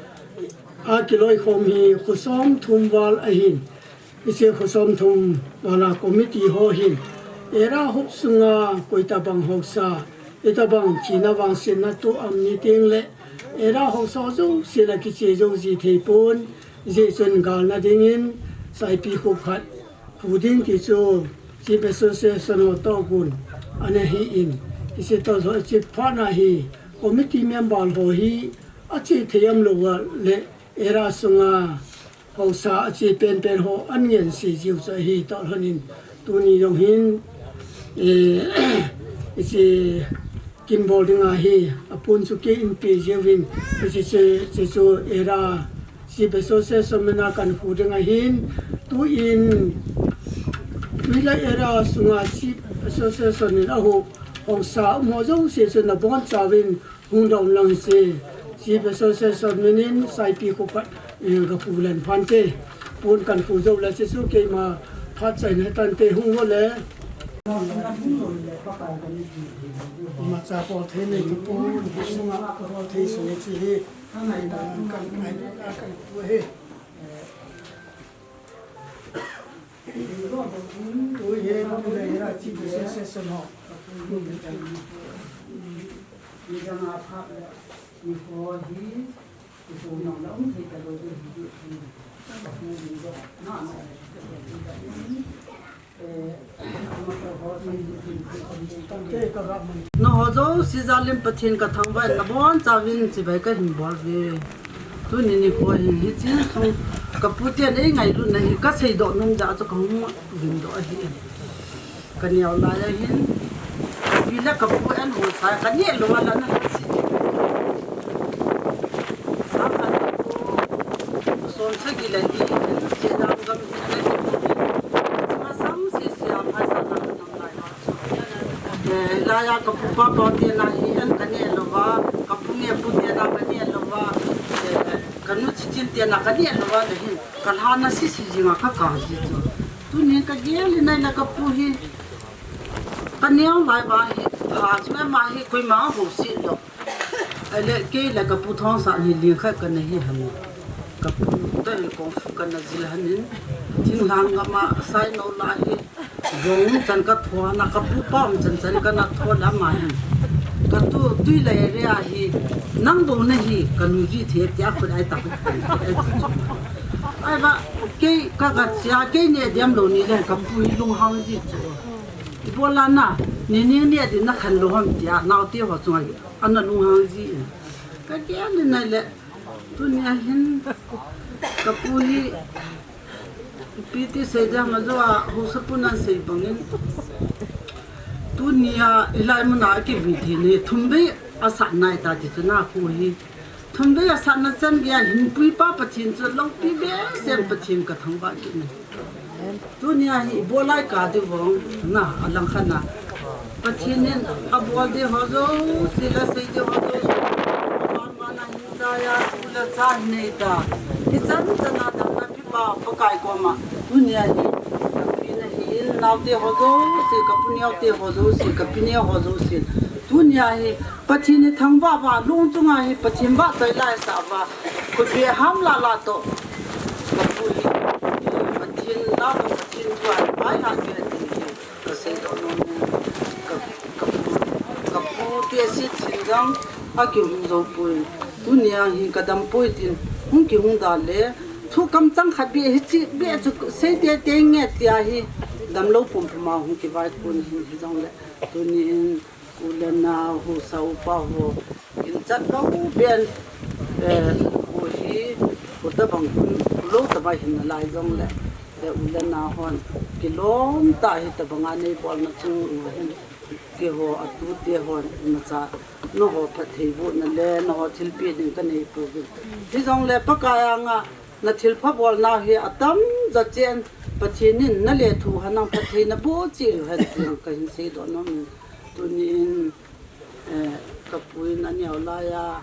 a kiloikhom hi, kho somthum val ahin, Hiche kho somthum vala committee ho hin, Era hop sunga koi tabang haosa, itabang thina vangsetna toh am ni teng le, Era haosa jouse la kiche jou ji thei pon, hijeh chun galna dingin, Saipikhup khat, khu ding ti chu, Chief Association ho toh gon, ana hi in, hiche toh ho chip phat na hi, committee member ho hi, ache thei am lou va le, Era sunga, Haosa a che penpen ho an ngen se jiu chu ahi toh lhonin tuni jong hin, eh, hiche kin bol ding ahi, apun chu kei in pe jiuvin, hiche che, che chu Era Chief Association min a kan khu ding ahin, tuin Tuilai Era sunga Chief Association in ahup haosa um ho jouse chu nabonchauvin hung dong lang hiche Chief Association minin Saipi kho pat, eh, ka pu Lenphante, pon kan pu jou le, chuchu keima phat chaina tante hung ho le. Imacha bol thei nei tu pon, sunga bol thei sung chi hi. Kan, kan, kan pu hi. Nangho jouse jalin Pathen ka thangvah in abonchauvin chibai kahin bol uve. Tuni nikho hin hiche sung ka pute nei ngailutna hi ka seidoh nom jeh a chu kahung gingdoh ahi. Ka neo lai ahin, ka pi le ka pu an hung sa, ka neh lou a la na. Sa ka na pu, som sagi le li, che dam gam hi na ki pu. Masang si si a pha sa na ka nang lai. Eh, lai a ka pu pa pa te na hi an ka neh lou va, ka pu nge pu te na ka neh lou va, eh, ka nu chi chin te na ka neh lou va le hin, ka lha na si si jing a ka ka ji chu. Tuni ka gel in ahile ka pu hi, ka neo lai ba hi, pha chu ma hi koima ho si lou. Ahile kei le ka pu thong sa ni ling khat ka na hi han. Ka pu ta hin kong fu ka na jil han in. Thinglhang gam a sai no la hi. Jong chan ka tho na ka pu pa um chan chan ka na tho la ma hin. Ka tu tui le area hi. Nang bou na hi ka nu ji the tia khut ai ta. Ai ba kei ka ka chia kei ne diam lou ni le ka pu hi lunghang ji chu. Ibola na, ni ni ni a din na khan lou ham tia, naote ho chunga, ana lunghang ji. Ka gel in ahile, tuni a hin, ka pu hi, ipi ti sei ding ham a jo a, haosapu nan sei bangin. Tuni a, hilai mun a kivi thei ni, thum vei a sat nai ta ti chu na pu hi. Thum vei a satna chan gei a hin pui pa Pathen chu loupi behseh in Pathen ka thangvah kit in. Tuni a hi ibolai ka di vong na a lang khat na. Pathen in abol di ho jouse la sei di ho jouse. Aman a hin cha a, u le cha nei ta. Hichan chan a damna pi pa Pakai koma. Tuni a hi. Ka pi na hin naote ho jouse, ka pu neote ho jouse, ka pi neo ho jouse. Tuni a hi. Pathen hi thangvah vah, lung chunga hi Pathen vahchoi la sa va, khutbeh ham lah lah toh. Ka pu hi, Pathen lah toh, Pathen thu a hi, bai ha ke ti hi, ka seidoh nom in, ka, ka pu, ka pu ti a si thin jong, a kihung jou poi. Tuni a hi ka dam poi tin, hung kihung da le, thu kamchang khat beh hiche, beh chu sei tei tei nge tia hi, damlou pum pum a hung kivai pon hin hi jong le. Tuni in, U le nao, haosa upa ho, in chat lou ben, eh, u hi, u tabang, u lou tabang hin nalai jong le, eh, u le nao hon, kilom tah hi tabang a nei bol na chung u hin, keiho a tute hon, imacha, nangho phattheibohna le, nangho thilpeh ding ka nei pouvin. Hijong le, Pakai anga, na thilpha bol nau hi atam ja chen, Pathen in na lethuh hen lang phatthei na boh cheh u hen ti jong ka hin seidoh nom in. Tuni in, eh, ka pu in a neo lai a,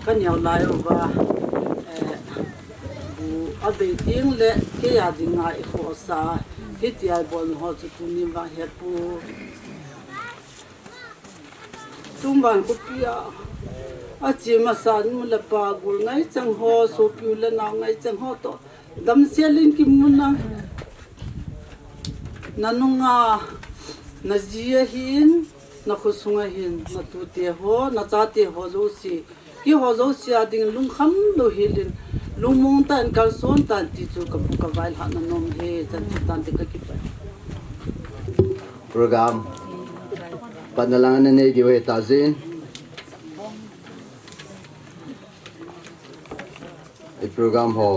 ka neo lai uva, eh, bu a bei ding le kei a dinga i khohsah, hitia i bol ho chu tuni vang he pu. Tungvang khopi a, a che masa nu le pa gol ngai chang ho, sopi u le nao ngai chang ho toh, damsel in kimu na. Na nunga, na ji a hin, na khosung a hin, na tute ho, na chate ho jouse, keiho jouse a ding lungkham lou hel in, lungmong tah in kalson tan ti chu ka, ka vailhahna nom ahi, chan chu tante ka kipah. Program patna lang ana nei diu ahi tah jeh in. I program ho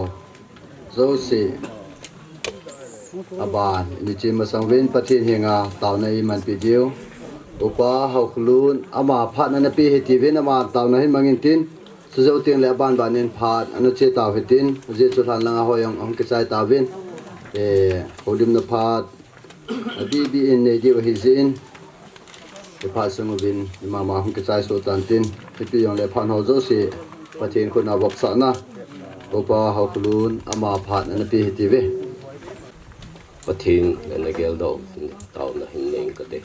jouse aban in i che masang uvin Pathen henga taona i manpeh diu. Upa Haokholun ama phat ana pe ahi tiuvin ama taona hin mangin tin. Chujou teng le aban ban in phat ana che tau hitin. Ajeh chu lhan langa hoi jong ahung kichai tauvin. Eh, houlimna phat abih bih in nei diu ahi jeh in. Iphat sung uvin, imama hung kichai soh tan tin, ipi jongle phat ho jouse, Pathen khut a vop sahna, Upa Haokholun, ama phat ana pe hite ve. Pathen ana geldoh, taona hin nei kate.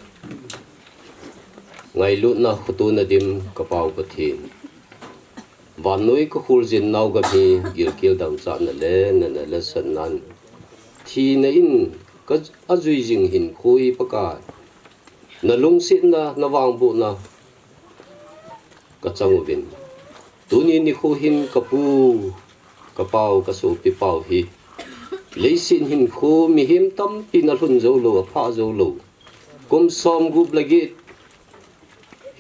Ngailutna khotona dim ka Pa u Pathen. Vannoi ka khuljin nao gam hi gilkel dangchahna le nana lhasam nan. Thina in ka ajui jing hinkho hi Pakai. Na lungsetna, na vangbohna ka chang uvin. Tuni nikho hin ka pu, ka pau, ka sopi pau hi. Leiset hinkho mihem tampi na lhun jou lou, apha jou lou. Kum som gup le get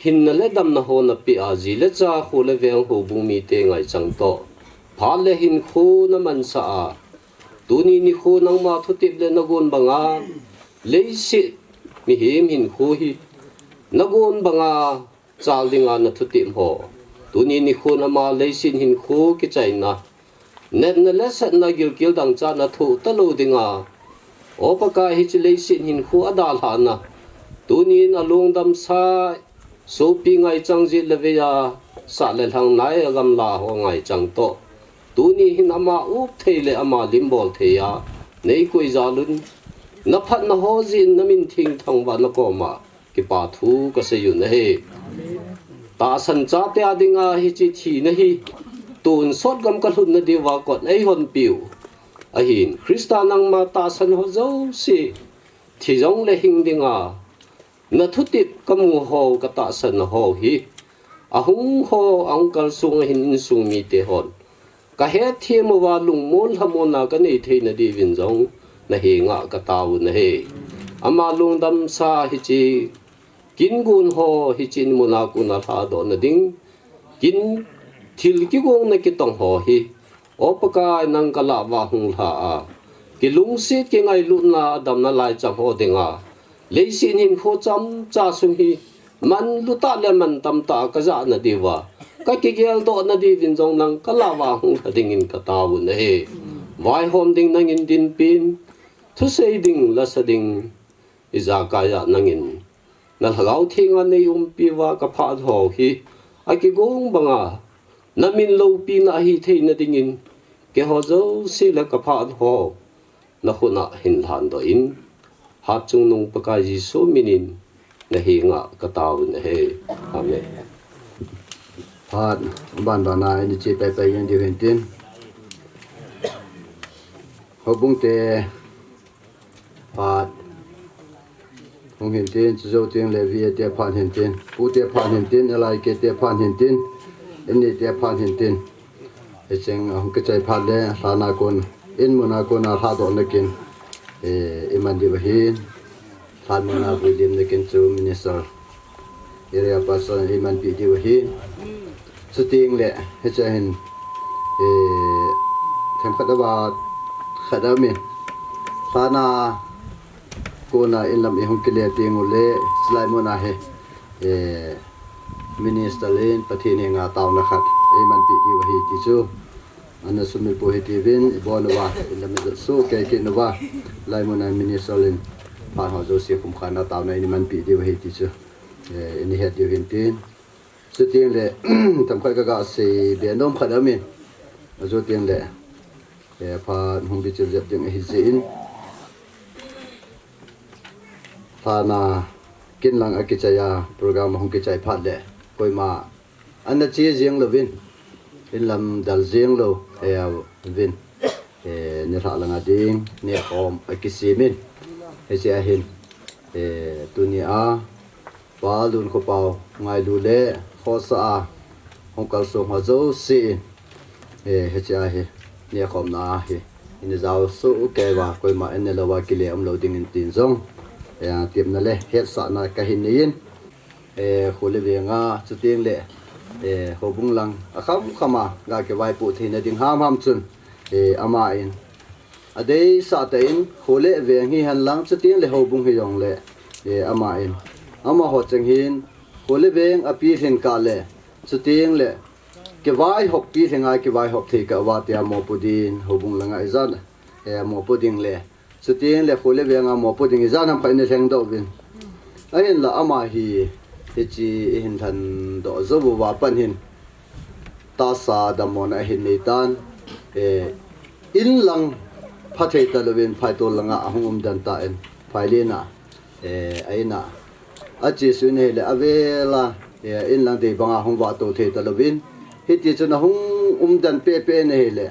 hinna le damna ho na pe a, ji le cha, kho le veng, houbung mite ngaichang toh. Phat le hinkho na mansah a. Tuni nikho nangma thutep le na gon banga. Leiset mihem hinkho hi na gon banga chal dinga na thutep ho. Tuni nikho ama leiset hinkho kichaina. Natna le satna gilkel dangchahna thoh talou dinga. O Pakai hiche leiset hinkho adalhahna. Tunin alungdam sa sopi ngaichang jet le vei a sah le lhang nai a gamla ho ngaichang toh. Tuni hin ama up thei le ama limbol thei a. Nei koi jal un. Na phatna ho jeh in na min thengthang uva na koma. Kipa thu ka sei u ahi. Tahsan chate a dinga hiche thina hi tonsot gam ka lhunna diuva kot ei honpiu. Ahin, Christa nangma tahsan ho jouse, thi jong le hing dinga, na thutep ka mu ho ka tahsan ho hi. Ahung ho, ahung kalsong a hin insung mite hon. Ka hetthem uva lungmon lhamonna ka nei theina diuvin jong na henga ka tao u ahi. Ama lungdam sa hiche kin gon ho hiche in muna kona lhadoh na ding. Kin thil kigong na kitong ho hi. O Pakai nang ka lah uva hung lha a. Kilungset kingailutna damna lai chang ho dinga. Leiset hinkho chomcha sung hi. Manlu tah le mantam tah a ka jah na diuva. Ka kigeldoh na diuvin jong nang ka lah uva hung lha dingin ka tao u ahi. Vaihom ding nangin dinpin. Thusei ding, lasa ding. Ijakai a nangin. Na lhagao thenga nei umpi uva ka phat ho hi. Akigong banga. Na min loupina ahi theina dingin. Keiho jouse le ka phat ho. Na khut a hin lhandoh in, Hatchungnung Pakai Jesu minin, na henga ka tao u ahi. Amen. Phat, ban bana, ini che pai pai yang diu hin tin. Houbung te, phat, hung hin tin, chu jou teng le vi te phat hin tin, pu te phat hin tin, alai ke te phat hin tin, ini te phat hin tin. Hicheng, ah, hung kichai phat le, lhana kon, in muna kona lhadoh na kin, eh, iman diu ahin, lhan muna vui lim na kin chu minister, area pastor iman pi diu ahin. Chuteng le, hiche hin, eh, themkhat a vat khat a min, lhana kona in lam i hung kile teng u le, chulai muna hi, eh, Minister in Pathen henga taona khat eiman pi diu ahi ti chu. Ana sumil pou hiti uvin, ibon uva, ilam ijot soh kei kit uva. Lai muna Minister in phat ho jouse pumkhatna taona in iman pi diu ahi ti chu. Eh, ini het diu hin tin. Chuteng le, themkhat ka ga sei be nom khat amin. Ajou teng le, eh, phat hung bichil jep ding ahi jeh in. Lhana kin lang a kichai a, program hung kichai phat le, koima ana che jeng louvin, in lam dal jeng lou, eh, vin, eh, nilhah lang a ding, nehkhom a kisem in, hiche a hin, eh, tuni a, Pa Lunkhoupau, Ngailu le, khosa a, hung kalsong ho jouse in, eh, hiche a hi, nehkhomna a hi, in jao soh kei uva, koima in ne louva kile um lou ding in tin jong, eh, tepna le, hetsahna ka hin nei in, eh, kho le veng a, chuteng le, eh, houbung lang, akham kham a, ga kivaipoh theina ding ham ham chun, eh, ama in, adeisah tah in, kho le veng hi hen lang, chuteng le houbung hi jong le, eh, ama in, amaho cheng hin, kho le veng a pilhin kah le, chuteng le, kivaihop pilhin a, kivaihop thei kah uva tia mopo din, houbung lang a ijat, eh, mopo ding le, chuteng le kho le veng a mopo ding ijat ham khat in lhengdoh uvin. Ahinla ama hi, Hiche ihin lhan doh jou uva pat hin tahsa dammo na ahin nei tan, eh, in lang pha thei talouvin phaitol langa ahung um den tan, phai lena, eh, a ina achesuh in ahile avela, eh, in lang dei banga hung vah tou thei talouvin, hiti chun ahung um den pehpeh in ahile,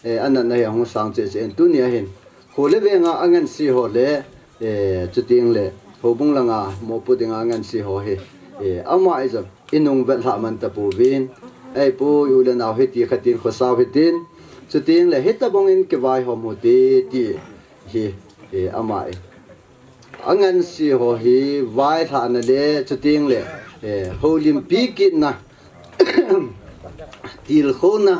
eh, anatna hi ahung sang cheh cheh in, tunia hin kho le venga angansei ho le, eh, chuteng le houbung langa mopo dinga angansei ho hi, eh, ama ijong inung vetlhah man tapouvin, ahipoi u le nao hiti khat in khosao hitin, chuteng le hitobang in kivaihom u hite ti hi, eh, ama in angansei ho hi vailhahna le chuteng le, eh, houlimpi kitna, tilkhouna,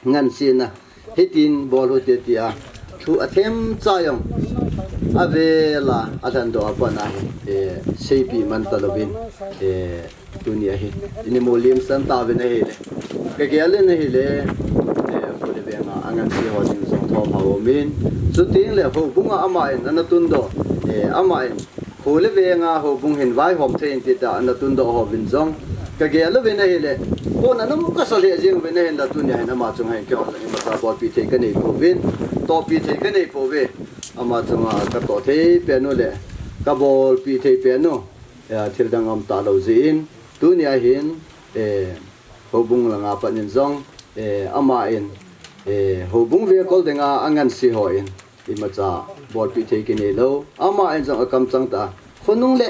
ngansena, hitin bol u hite tia thu athemcha jong avela alhan doh a pat a hi, eh, seipeh man talouvin, eh, tunia hi ini molem san tauvin ahile, kagel in ahile, eh, kho le venga angansei ho ding jong thom hao umin, chuteng le houbunga ama in ana tundoh, eh, ama in kho le venga houbung hin vaihom thei inte tia ana tundoh ho uvin jong kagel uvin ahile, pon ana mu kasa lheh jeng uvin ahinla tunia hin ama chunga hin keiho jong imacha bolpeh thei kanei pouvin, tohpeh thei kanei pouve. Ama chunga katoh thei pen u le kabolpeh thei pen u, eh, thildang aum talou jeh in, tunia hin, eh, houbung langa pat in jong, eh, ama in, eh, houbung vekol dinga angansei ho in imacha bolpeh thei kinei lou, ama in jong akamchang tah a khonung le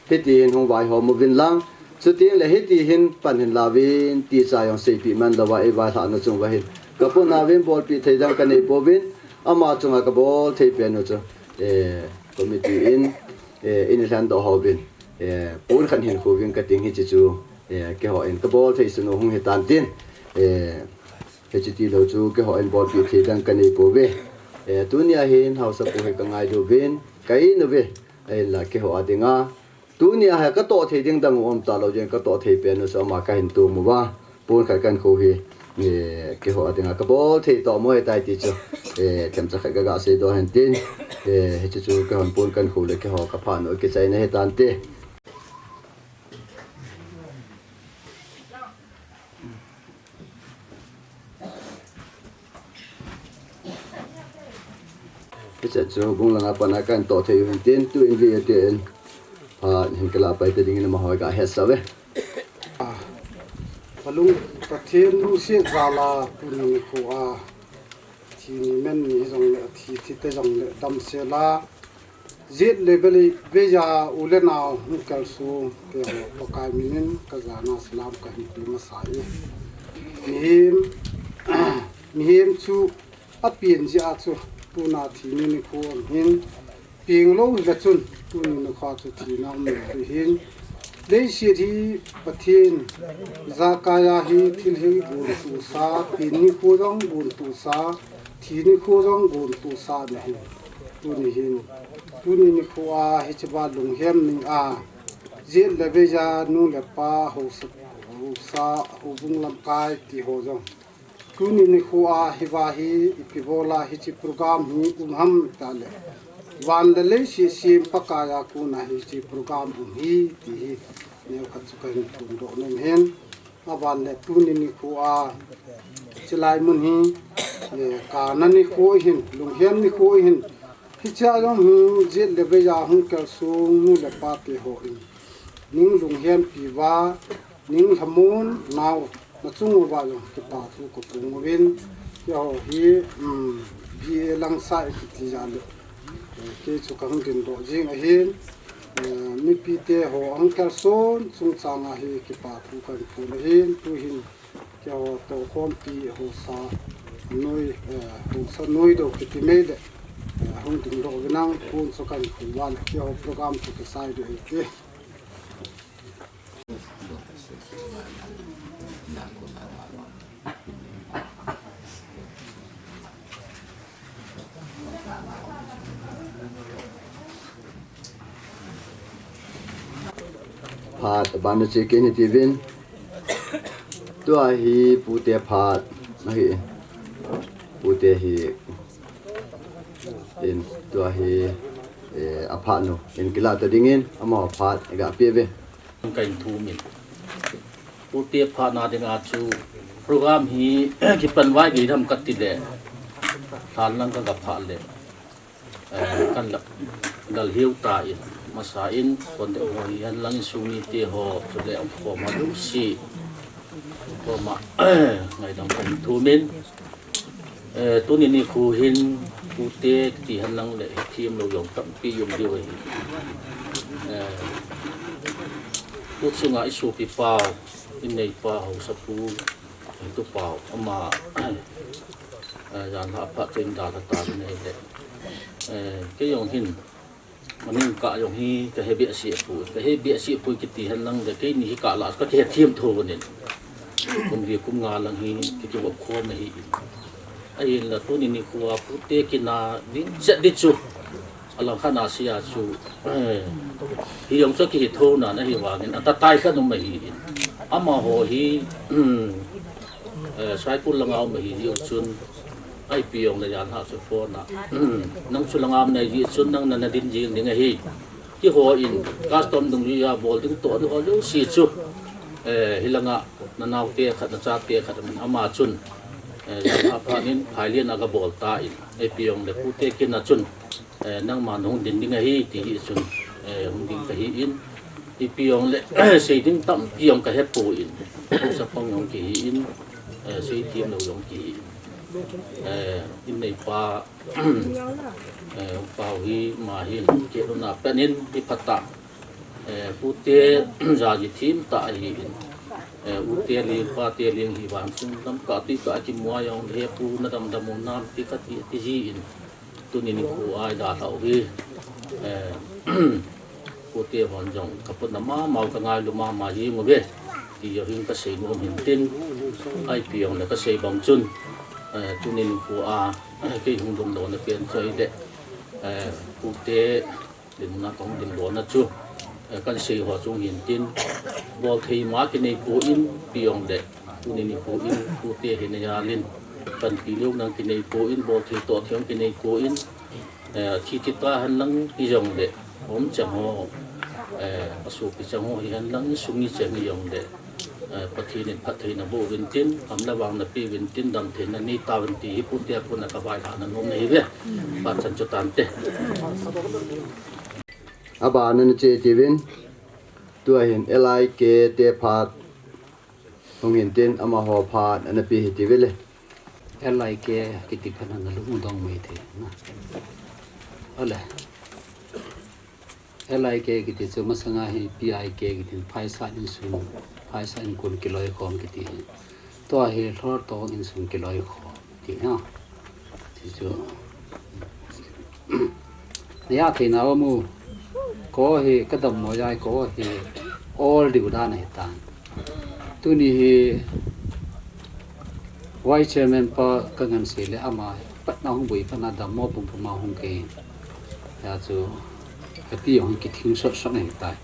hiti hin hung vaihom uvin lang, chuteng le hiti hin pan hin lauvin ti cha jong seipeh man louva eivailhahna chung uva hin kapona uvin bolpeh thei dang kanei pouvin, ama chunga kabol thei pen u chu, eh, committee in, eh, ini lhan doh ho uvin, eh, pon khat hin khu uvin kating hiche chu, eh, keiho in kabol thei sun u hung hitan tin, eh, hiche tilou chu keiho in bolpeh thei dang kanei pouve. Eh, tunia hin haosapu hi kangailu uvin, ka in uve, ahinla keiho a dinga tunia hi katoh thei ding dang u um talou jeh in katoh thei pen u chu ama kahin tom uva, pon khat kan khu hi, eh, keiho a dinga kabol thei tomo ahitai ti chu, eh, themcha khat kaga seidoh hen tin, eh, hiche chu keihon pon kan khu le keiho kaphat u kichaina hitante. Hiche chu houbung langa pat a kahin toh thei u hin tin, tuin V A T in phat hin kilah pai ta dingin amaho hi kahetsah uve. Palung Pathen lungset jal a tuni nikho a thi ni men ni hijongle, thi thi te jongle damsel a, jet le vei, veiya u le nao hung kalsong teho Pakai minin kajana salam kahin pe masa e. Mihem, mihem chu apen jeh a chu tuna thi ni nikho ahin, peng lou hile chun tuni nikho chu thina um lou ding ahin. Leiset hi Pathen jakaiya hi thil hi gontohsa, pen nikho jong gontohsa, thi nikho jong gontohsa ahi. Tuni hin, tuni nikho a hiche va lunghem ni a, jet le veiya nu le pa, haosa, haosa, houbung lamkai ti ho jong tuni nikho a hiva hi ipi bol a hiche program hi um ham tile, van le leiset sem Pakai a kona hiche program um hi ti hi neokhat chu kahin phondoh nom ahin. Aban le tuni nikho a, chulai mun hi, eh, kana nikho ahin, lunghem nikho ahin, hichea jong hi jet le veiya hung kalsong nu le pa teho in ning lunghempi uva, ning lhamon nau na chung uva jong kipa thu kaphong uvin, keiho hi, um, B A Langsai kiti jal u, eh, kei chu kahung dingdoh jing ahin, eh, mipite ho ahung kalson chungchang a hi kipa thu kahin phon ahin, tuhin keiho tohkhompi haosa noi, eh, haosa noi dou kiti mai le, eh, hung dingdoh uvin lang, pon chu kahin khu uva le keiho program chu kisai ding ahi. Phat abana che kit in hiti uvin. Tua hi pute phat ahi. Pute hi in tua hi, eh, aphat nu in kilah ta dingin amaho phat ga pe uve. Kahin thumin, pute phatna dinga chu program hi kipan vai gei dam kati le, lhan lang ka ga pha le, eh, kan la, lal hiu ta in, masa in, kon de ho hi an lang in sung ni te ho, chu le ang ko ma lu si, ko ma, ngai dam kahin thumin, Eh, tuni nikho hin pute ti hen lang le, hethem lou jong tampi um diu ahi. Eh, tu chunga i sopi pau, i neipa, haosapu, i tu pau, ama, eh, jan ha pha chen da la ta nei le. Eh, kei jong hin, Maning ka jong hi ka he behseh poi, ka he behseh poi kiti hen lang le, keini hi ka la ka kihethem tho nin. Kum li kum nga lang hi ki kivop khom ahi in. Ahinla tuni nikho a pute kina ding chet di chu. Alang khat na sia chu, eh, hi jong chu kihe tho na na hi vangin, ata tai khat um ahi in. Amaho hi, eh, Saikul langa um ahi diu chun, ipi jong le jan ha chu phone a, nang chu langa um nai ji chun nang na na din jing ding ahi. Kihou in, custom dungjui a bol ding toh ding ho jouse chu, eh, hilanga na naote khat, na chate khat, ama chun, eh, jan ha phat in, phailian a ga bol ta in, ipi jong le pute kina chun, eh, nangma nahung din ding ahi, ti hi chun, eh, hung ding kahi in, ipi jong le, sei ding tampi jong ka he poi in, chapang jong kihi in, eh, seithem lou jong kihi in, eh, in neipa, eh, pau hi, ma hin, kei lou na pen in, hi phat a, eh, pute, jaji them ta ahi in, eh, ute ling, pate ling hi vang sung lam ka ti ka kimu a jong le, he pu na dam dam u nam ti ka ti, ti ji in, Tuni nikho a i dalhah u hi, eh, pute hon jong ka putna mama u ka ngailu mama jing uve. Ti jong hin ka sei nom hin tin, ipi jong le ka sei bang chun, eh, tuni nikho a, kei hung lungdon na pen chu ahile, eh, pute dinmun a ka hung lungdon na chu, eh, kan sei ho chung hin tin, bol thei ma kinei poi, ipi jong le, tuni nikho in, pute hi na jal in, panpi lou nang kinei poi, bol thei toh thei kinei poi, eh, thi thi ta hen lang hi jong le, um chang ho, eh, a sopi chang ho hi hen lang, sung ni chang hi jong le, eh, Pathen in phattheina boh uvin tin, gam le vang na pe uvin tin, damtheina nei tauvin ti hi pute a kon a ka vailhahna nom na hi ve. Phat chan chu tante. Abana na che ti uvin, tua hin L I K te phat hung hin tin, amaho phat ana pe hi ti uve le. L I K kiti phat na lung dong mai thei na. Ale. L I K kiti chu masanga hi P I K kiti, Phaisa Insung, Phaisa Inkon Kiloikhom kiti hi. Tua hi Lhortong Insung Kiloikhom ti na. Ti chu. Naya theina umu. Ko hi ka dammo jai ko hi ol diu dan ahi tan. Tuni hi Vice Chairman pa ka ngan sei le ama patna hung boi patna dammo pumpum a hung kei. Hia chu ka ti jong hi kithing sot sot ahi tai.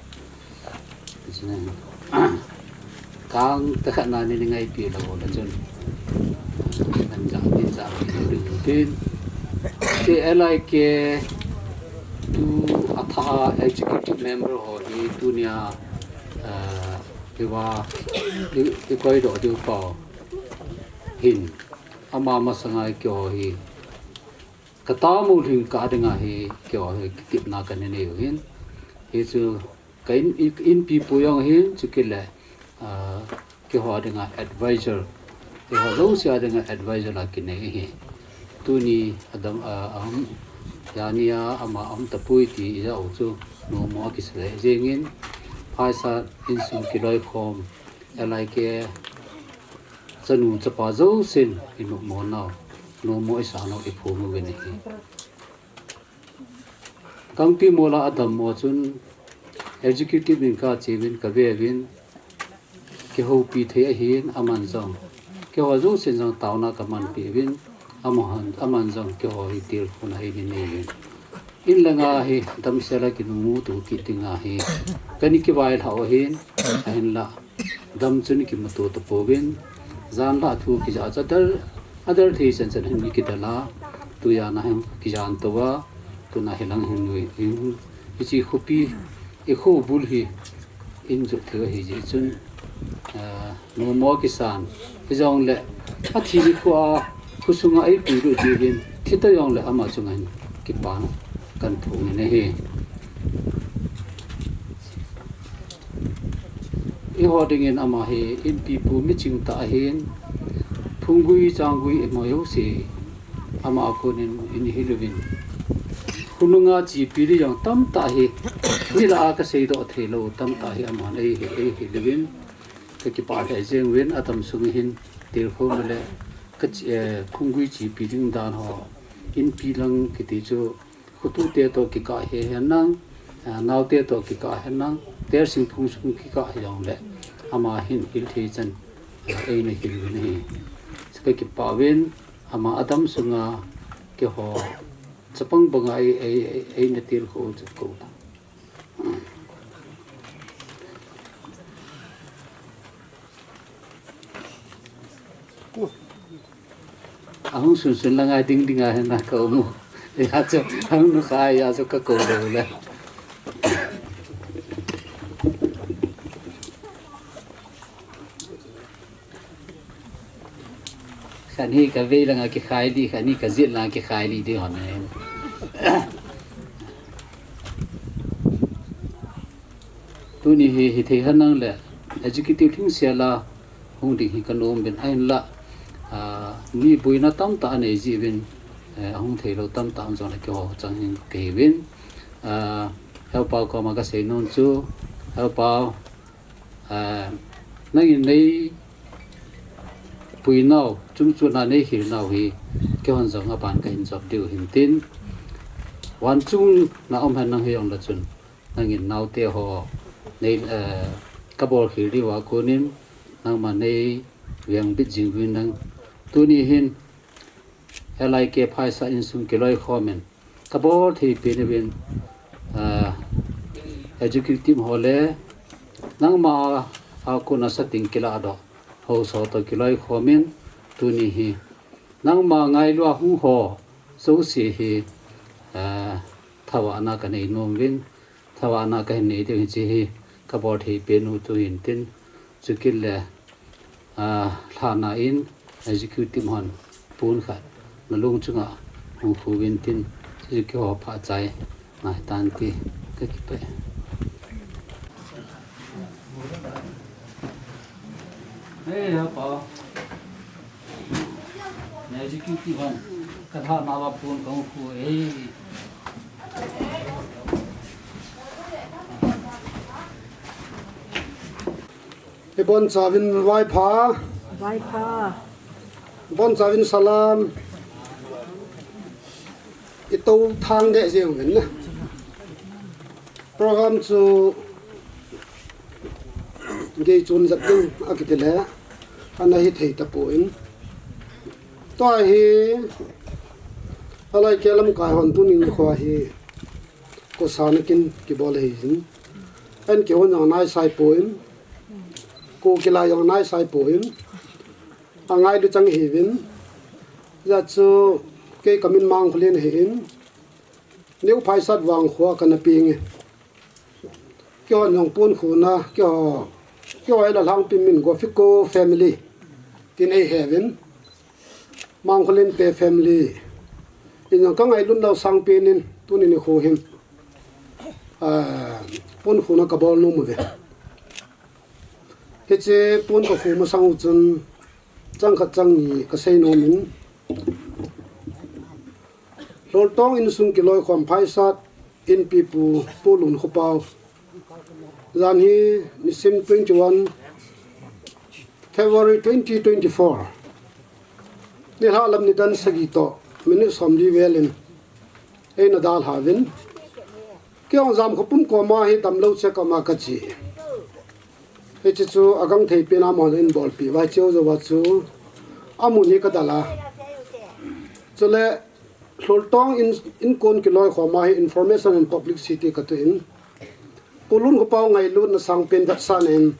Kang ta khat na ni ngaipi lou le chun. Nan jang tin jang tin tin. Te L I K tu a tha executive member ho hi tunia, eh, i va, i, i koi doh diu pa hin, ama masanga keiho hi, ka tamu lhing kah dinga hi, keiho hi kitepna ka nei u hin. Hi chu, ka in, i, inpi pu jong hin, chukit le, ah, keiho dinga advisor, keiho jouse a dinga advisor la kinei hi. Tuni adam, ah, um, jani a ama um tapoi ti i ja u chu, nomo a kisa le jengin, Phaisa Insung Kiloikhom, L I K chanu chapa jousen i nomo nau, nomo i sa nau i phong'u ve ahi. Kangpi mola a dammo chun executive in ka che uvin ka ve uvin, kihoupi thei ahin aman jong, keiho jousen jong taona ka manpi uvin, aman, aman jong keiho hi tilkhouna eini nei uvin. In langa hi damsel a kinung'u tu kit dinga hi, ka ni kivailhah u ahin, ahinla, dam chun kimuto tapouvin, jan la thu kija cha der, a der thei chan chan hin kidal a, tujan a hin kijan tou a, tuna hi lang hin nui, hin, hiche khopi, i kho bul hi, in jot thei ahi jeh chun, ah, nomo kisan, hijongle athi nikho a khosunga eipui lut jeh in, thi ta jongle ama chunga hin kipana kahin phong in ahi. Eiho dingin ama hi inpipu miching tah ahin, phunggui changgui imajouse ama a konin in hil uvin, khonunga chepi ding jong tamtah hi, nilah a kaseidoh theilou tamtah hi aman eihil, eihil uvin, kakipah lheh jeng uvin, adamsung hin tilkhouna le ka che-, eh, phunggui chepi ding dan ho, inpi lang kiti chu, khotute toh kikah hi henlang, ah, naote toh kikah henlang, Tersing phung sung kikah hijongle, ama hin hil thei chan, ah, eina hil uvin ahi. Chu kakipah uvin, ama adamsunga keiho chapang banga ei, ei, ei, eina tilkhou u chu kakou. Ahung sunsun langa ding dinga hina ka um u. Hijeh chun ahung nukha a hijeh chun kakou lou le. Khat hi kavei langa kikhai lih, khat hi kajet langa kikhai lih ding hon ahi. Tuni hi, hithei henlang le, executive lhingsel a hung ding hi kanom uvin ahinla, ah, mi boina tamtah anei jeh uvin, eh, ahung theilou tamtah um jongle keiho chang hin kahi uvin, ah, Heupao koma kasei nom chu, Heupao, ah, nangin neipuinau, chungchon a neihilnau hi, keihon jong aban kahin jop diu ahin tin, vanchung na um henlang hijongle chun, nangin naote ho nei, eh, kabolkhel diu a konin, nangma neivengbit jing uvin lang. Tuni hin, L I K Phaisa insung kiloikhom in, kabol thei pen uvin, ah, executive ho le, nangma a kona sating kiladoh haosa toh kiloikhom in, tuni hi, nangma ngailu a hung ho jouse hi, ah, thavahna kanei nom uvin, thavahna kahin nei diu hiche hi kabol thei pen u chu ahin tin, chukit le, ah, lhahna in executive hon pon khat nalung chunga hung khu uvin tin, chuchu keiho phachai ngai tan ti kakipah e. Hei, Heupao. Executive hon kalhahna uva pon kahung khu e. Ibonchauvin vaipha. Vaipha. Ibonchauvin salam. Itou thang deh jeng uvin na. Program chu gei chun jat ding akiti le, ana hithei tapon. Tua hi, alai kelam kai hon tunin kho hi, kosana kin kibol ahi hin. An kihon jong naisai pon. Ko kila jong naisai pon. Angailu chang ahiuvin. Hijeh chun kei kamin Mangkholen ahin. New Phaisat vangkho a kana peng e. Keihon jong pon khuna, keiho, keiho hi Lalhangpi min Gofiko family tin eiheuvin. Mangkholen te family in jong kangailut nau sangpen in tuni nikho hin, ah, pon khuna kabol nom uve. Hiche pon kakhu masang u chun chang khat chang ni kasei nom in, Lholtong insung kiloikhom Phaisat Inpipu Pu Lunkhoupao. Jan hi nisim twenty-one February twenty twenty-four. Nilhah lam nidan sagi toh minute somli vel in eina dalha uvin. Kei jong Jamkhopum koma hi damlou che koma kache. Hiche chu agangthei pen a amahon eibolpeh uva, hiche jou uva chu amun hi kadal a. Chule Lholtong in, inkon kiloikhom a hi Information and Publicity katoh in, Pu Lunkhoupao ngailutna sangpen vetsahna in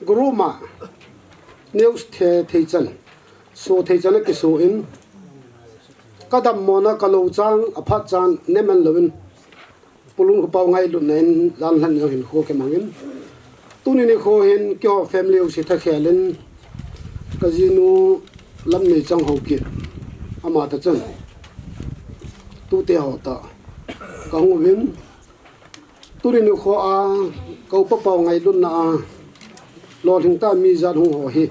group ma news the thei chan, so thei chan akiso in, kadammona kalou chang, aphat chan, neman louvin, Pu Lunkhoupao ngailutna in, jan lhan jong hin kho kimang in, Tuni nikho hin keiho family u si tha khelin, kajinu Lamneichang Haokip, ama ta chun tute ho ta kahung uvin. Tuni nikho a ka upa pau ngailutna a lolhing tah mi ijat hung ho hi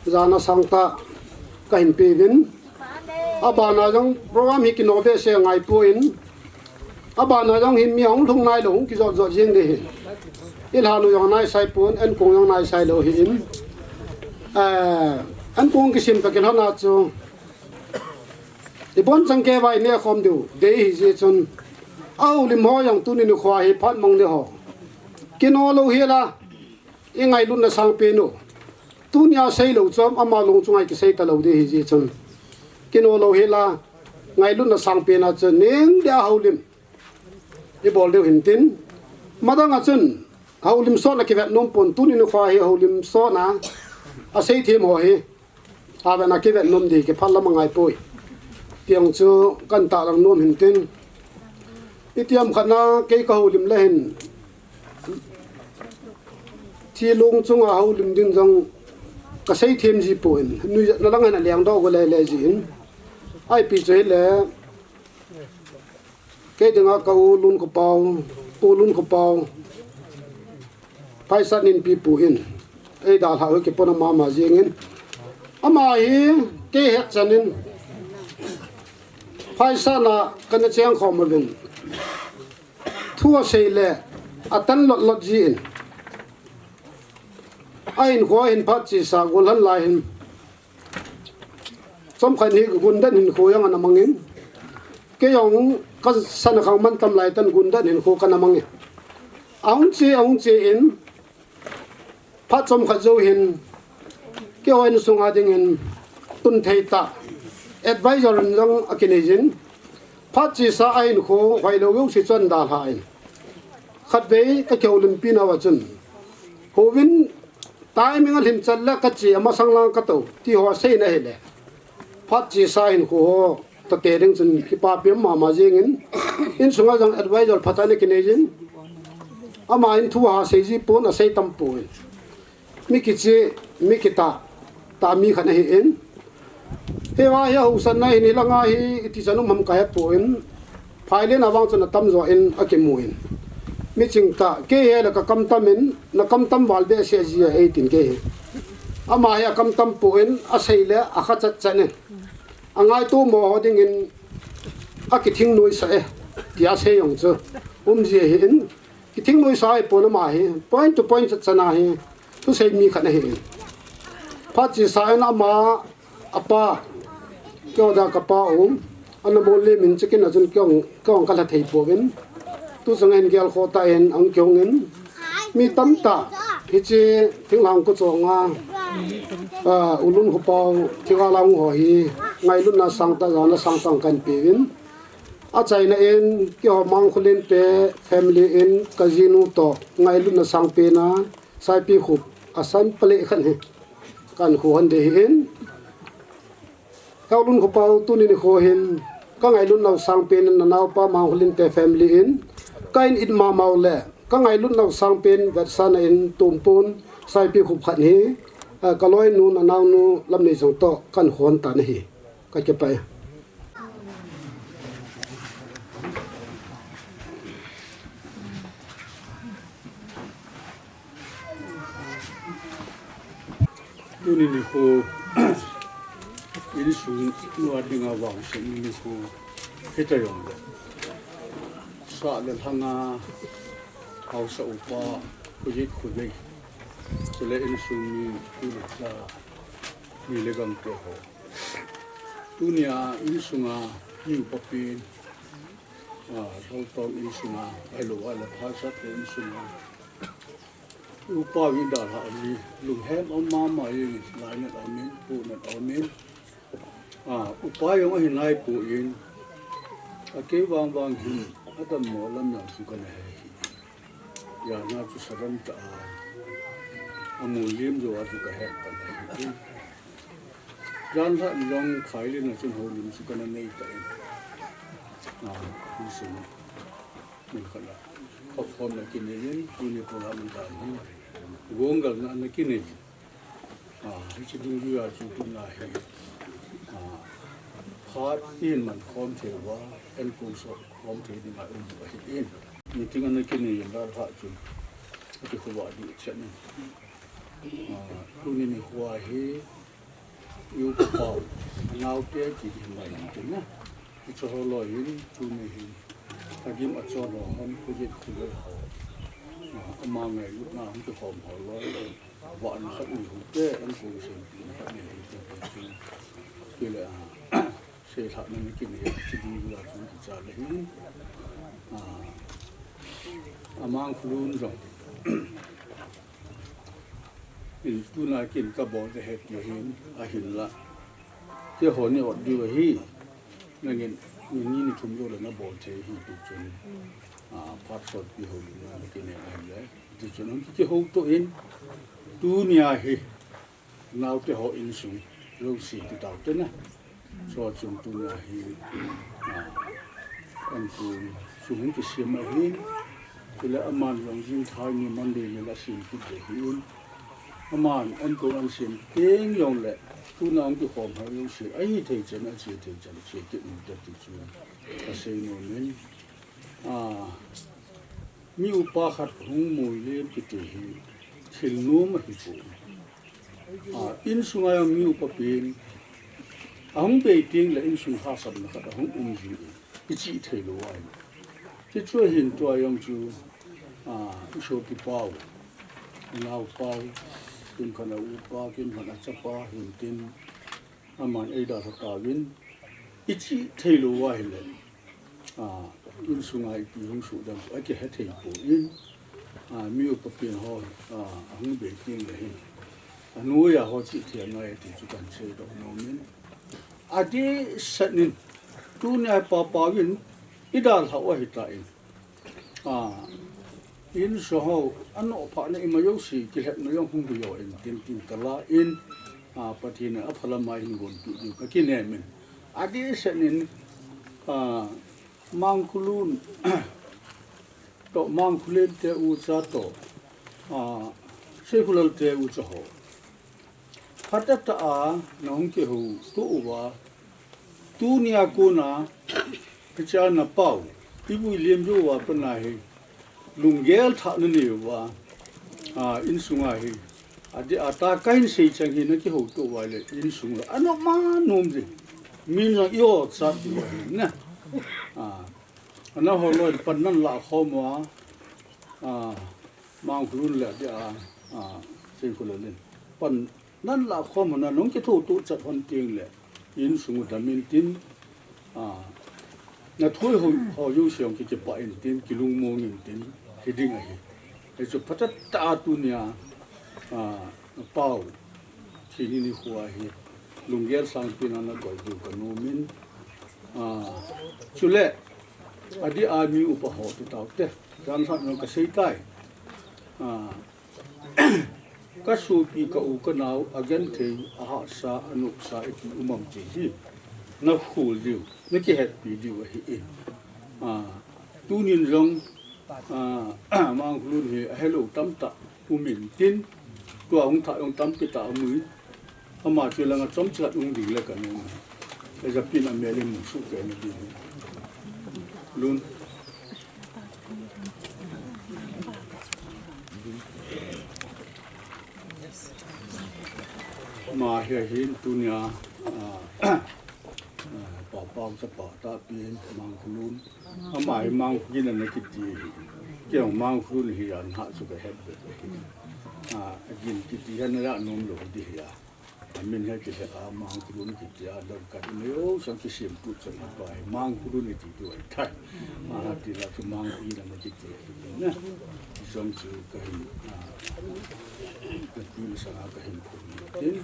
jana sangtah kahin peuvin. Abana jong program hi kino behseh ngaipon, abana jong hi mi ahung lhung nailou, hung kijot jot jeng ding ahi. Ilhan u jong naisai pon, ankong jong naisai lou ahin. Eh, ankong kisim peh kilhon a chu ibon chang kei vai ne khom diu dei ahi jeh chun, ahoulim ho jong tuni nikho hi phat mang ding ho, kino louhel a ingailutna sangpen u. Tunia seilou chu ama lung chunga kisei talou ding ahi jeh chun, kino louhel a ngailutna sangpen a chun ning dia houlim ibol diu hintin, madang a chun houlim sotna kivet nom pon, tuni nikho hi houlim sotna a seithem ho hi avetna kivet nom ding, kiphat lam angaipoi. Tiang chu kan tahlang nom hintin, itiham khat na kei kahoulim le hin thilong chunga houlim ding jong kaseithem ji pon, nuijatna lang hin alengdoh go lele jin. Ipi chu hile, kei dinga ka u Lunkhoupau, Pu Lunkhoupau, Phaisat Inpi pu in eidalhah u kipona mama jengin, ama hi kei hetchan in Phaisat na kana cheng khom uvin, thu asei le atan lot lot jin, ahinkho hin phat chesa golhang lai hin chomkhat hi Gundan hinkho jong ana mangin, kei jong kasana khang mantam lai tan Gundan hinkho kana mangin, ahung che ahung che in phat chomkhat jou hin keiho insunga dingin tunthei tah advisor in jong akinei jin, phat chesa ahinkho hoilou jouse chu ana dalhan, khatvei kakihoulimpi nauva chun, houvin, timing alhin chan le kache, amasang lang katou, ti ho aseina hile, phat chesa hinkho ho tate ding chun kipapi mama jengin, insunga jong advisor phatah ana kinei jin, ama in thu ahasei ji pon, asei tam pon, mi kiche, mi kitah tah mi khat ahin, hiva hi ahaosanna hin hilanga hi itichan um ham kahepon, phailen avang chun atamjo in akimun, miching tah, kei hile kakam tam in, nakam tam val behseh ji e eitin kei hi, ama hi akam tam pon, asei le akha chat chan in, angaito mo ho dingin akithing noisah e, tia sei jong chu um ji ahin, kithing noisah ahipon, ama hi point to point chat chan a hi thusei mi khat ahin, phat chesa in ama, apa, keiho dia kapa u, ana bol le min chikin a chun keiho, keiho kalha thei pouvin, tuchung hin gelkhoh tah in ahung kihungin, mi tamtah hiche thinglhang kochonga, ah, U Lunkhoupau thinggal a hung ho hi ngailutna sangtah, jana sangtah kahin peuvin, achaina in keiho Mangkholinte family in kajinu toh ngailutna sangpen a Saipikhup asan paleh khat hi kahin khohon ding ahin, He U Lunkhoupau, tuni nikho hin kangailutnau sangpen in nanaopa Mangkholinte family in kahin it mamau le kangailutnau sangpen vetsahna in tumpun Saipikhup khat hi, eh, kaloinu nanaonu Lamneichang toh kahin khohon tan ahi. Kakipah e. Tuni nikho, insung nua dinga vangset nikho hita jongle, sah le lhanga haosa upa, khojet khovei, chule insung mi, u le cha, mi le gamte ho, tunia insunga mi upa pen, ah, Lhaotong insunga, ahilou le Phaisat te insunga upa hi dalhah hi lunghem um mama in, lainat aumin, pohnat aumin, ah, upa jong ahi naipon, akei vang vang hin adammo lam jong chu kana he hi. Jana chu sudden tah a amu lim jou a chu kahet pan ahi. Janlhah in jong Khailin a chun houlim chu kana nei tan, ah, insung mun khat a khopkhomna kinei in tuni program dan hi Gonggalna ana kinei. Ah, hiche dungjuia chu tuna hi, ah, phat in man khom thei uva, enkol so khom thei dinga um ahi in. Meeting ana kinei in dalha chu, akikhovah ding chet in. Ah, tuni nikho hi, U Pa Pau, anaote kiti hin lai in tin na. Hiche ho loi hin, tuni hin, agim achon ho, hon khujet khuloi ho. Ah, ama ngailutna hung kikhom ho loi. Vahna khat nei hute, enkol sempina khat nei hute, ti chu. Tile, ah, seilhahna ana kinei, hiche dungjuia chu kicha le hin. Ah, a Mangkhulun jong. In tuna kin kabol te he ti hin, ahinla. Keiho ni ot diu ahi. Nangin, ni ni ni thum jou le nabol thei hi ti chun. Ah, phat sotpi houlimna ana kinei ahile. Ti chun hung kihou to in. Tunia hi. Naote ho insung. Jouse ti taute na. Chua chun tunia hi, ah, enkol chu hung kisem ahin. Chule aman jong jing thai ni Monday le la sem kit le hin. Aman enkol ana sem teng jongle, tuna hung kikhom ho jouse, ahi thei chan, ache thei chan, che kit un te ti chu kasei nom in. Ah, mi upa khat hung muilem kiti hi, thil nom ahi poi. Ah, insunga jong mi upa pen, ahung bei teng le insung hahsatna khat ahung um jin, ichih thei lou ahi. Hichu ahin tua jong chu, ah, isopi pau, inao pau, kimkhat a upa, kimkhat a chapa, hin tin, aman eidalha tauvin, ichih thei lou ahile, ah, insunga ipi hung soh ding chu akihe thei poi. Ah, mi upa pen ho, ah, ahung bei teng le hin, anoiya ho chih thei angai ti chu kahin seidoh nom in. Adehset in, tunia hi Pa Pau in, idalha u ahitan. Ah, insung ho, anoh phat na ima jouse, kilhepna jong hung hi jo in, tin tin kala in, ah, Pathen in aphalam a hin gonpeh diu kakinem in. Adehset in, ah, Mangkhulun toh, Mangkhulen te ucha toh, ah, Seikhulal te ucha ho. Phatah tah a nahung kihouto uva, tunia kona, hichea na pau, ivui liam jou uva pat na hi, lunggel thah nanei uva, ah, insunga hi, adeh a tah kahin sei chang hi nakihouto uva le, insung la, anoh ma nom ding, min jong i-o chat diu ahi na. Ah, ana ho loi pan nan lah khom uva, ah, Mangkhulun le adeh a, ah, Seikhulal in. Pan nan lah khom uva, nahung kithouto chat hon teng le, insung u dam in tin, ah, nathoi ho, ho jouse jong ki, kipah in tin, kilungmong in tin, hiding ahi. Hichu phatah tah a tunia, ah, pau, thi ni nikho hi, lunggel sangpen a nakoi diu kanom in, ah, chule, adeh a mi upa ho ti taute, janlhah jong kasei tai. Ah, kasopi, ka u, kanao, agenthei, ahahsa, anopsa, iti um am ti hi, nakhol diu, nakihetpi diu ahi in. Ah, tunin jong, ah, Mangkhulun hi ahelou tamtah um in tin, tua hung thah jong tampi tah aum in, ama chu langa chomcha hung ding le kanom. Ejapin amel in musuh kei na ding. Lun. Ama hi ahin tunia, ah, ah, Pa Pau chapa tahpi in Mangkhulun. Ama hi Mangkhu gin ana kiti hi. Kei jong Mangkhulun hi ana ha chu kahet bep ahi. Ah, gin kiti hi ana lah nom lou ding ahi a. Amin hi kilheh a, Mangkhulun kiti a, dangka i nei o, sang kisem tu chan a tua hi, Mangkhulun iti diu ahi tai. Ah, ti la chu Mangkhu gin ana kiti ahi na. Jong chu kahin, ah, kati sanga kahin phun tin.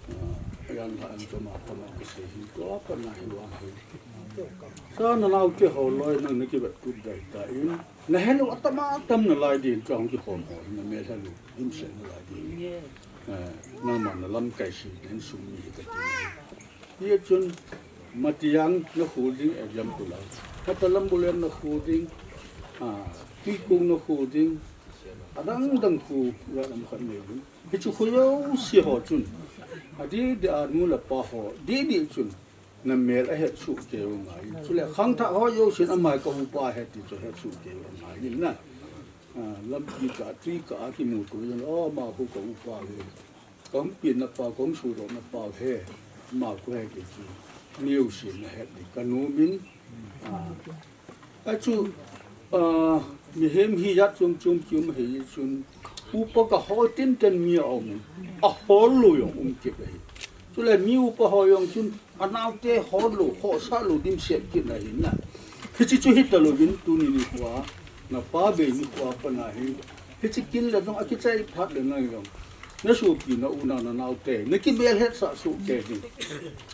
Ah, ayan la an choma pama kasei hin tua pat na hi vang hi. Sa nanao te ho loi nang nakivet tup dai tan. Nahet u atam atam nalai din, chong kikhom ho, namelha u dimset nalai din. Eh, nangma nalamkai sih, neinsung mi hi kati. Hijeh chun, Matiang nakhol ding, example a. Katalam Bulen nakhol ding, ah, Tuikong nakhol ding, Adang dang khu, ya lam khat nei vin. Hichu khu yo si ho chun. Adi di a nu le pa ho, di di chun. Na mel a het su ke u ngai. Chule khang tha ho yo sin amai ka upa het ti chu het su ke u ngai na. Ah, lampi ka, tui ka, a kimu tu yin, oh, ma khu ka upa he. Kong pin na pa, kong su do na pa he. Ma khu he ke chu. Niu sin na het ni ka nu min. Ah. Achu, ah, mihem hi yat chom chom kium hi chun, upa ka hol tin ten mi a um. A hol lo yong um kit ahi. Chule mi upa ho yong chun, a nau te hol lo, ho sa lo dim siat kit ahi na. Hichi chu hita lo vin tu ni ni kwa, na pa be ni kwa pa na hi. Hichi kin le dong a kichai phat le na yong. Na su pi na u na na nau te, na ki bel het sa su ke ni.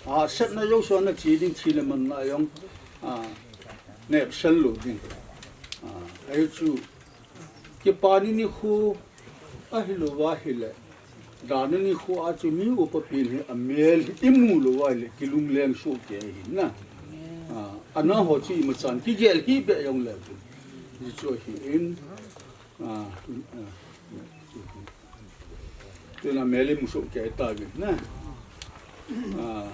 A set na yo so na chi ding chi le man na yong. Ah, nep sel lo ding. Ah, ahi chu, kipa ni ni khu, ahi lo va hi le, da ni ni khu a chu mi upa pin hi a mel hi i mu lo va hi le, kilung leng su ke hi na. Ah, ana ho chu i ma chan, ki gel hi be yong le chu. Ni chu hi in, ah, ah, Tuna meli musu ke ta vin na. Ah,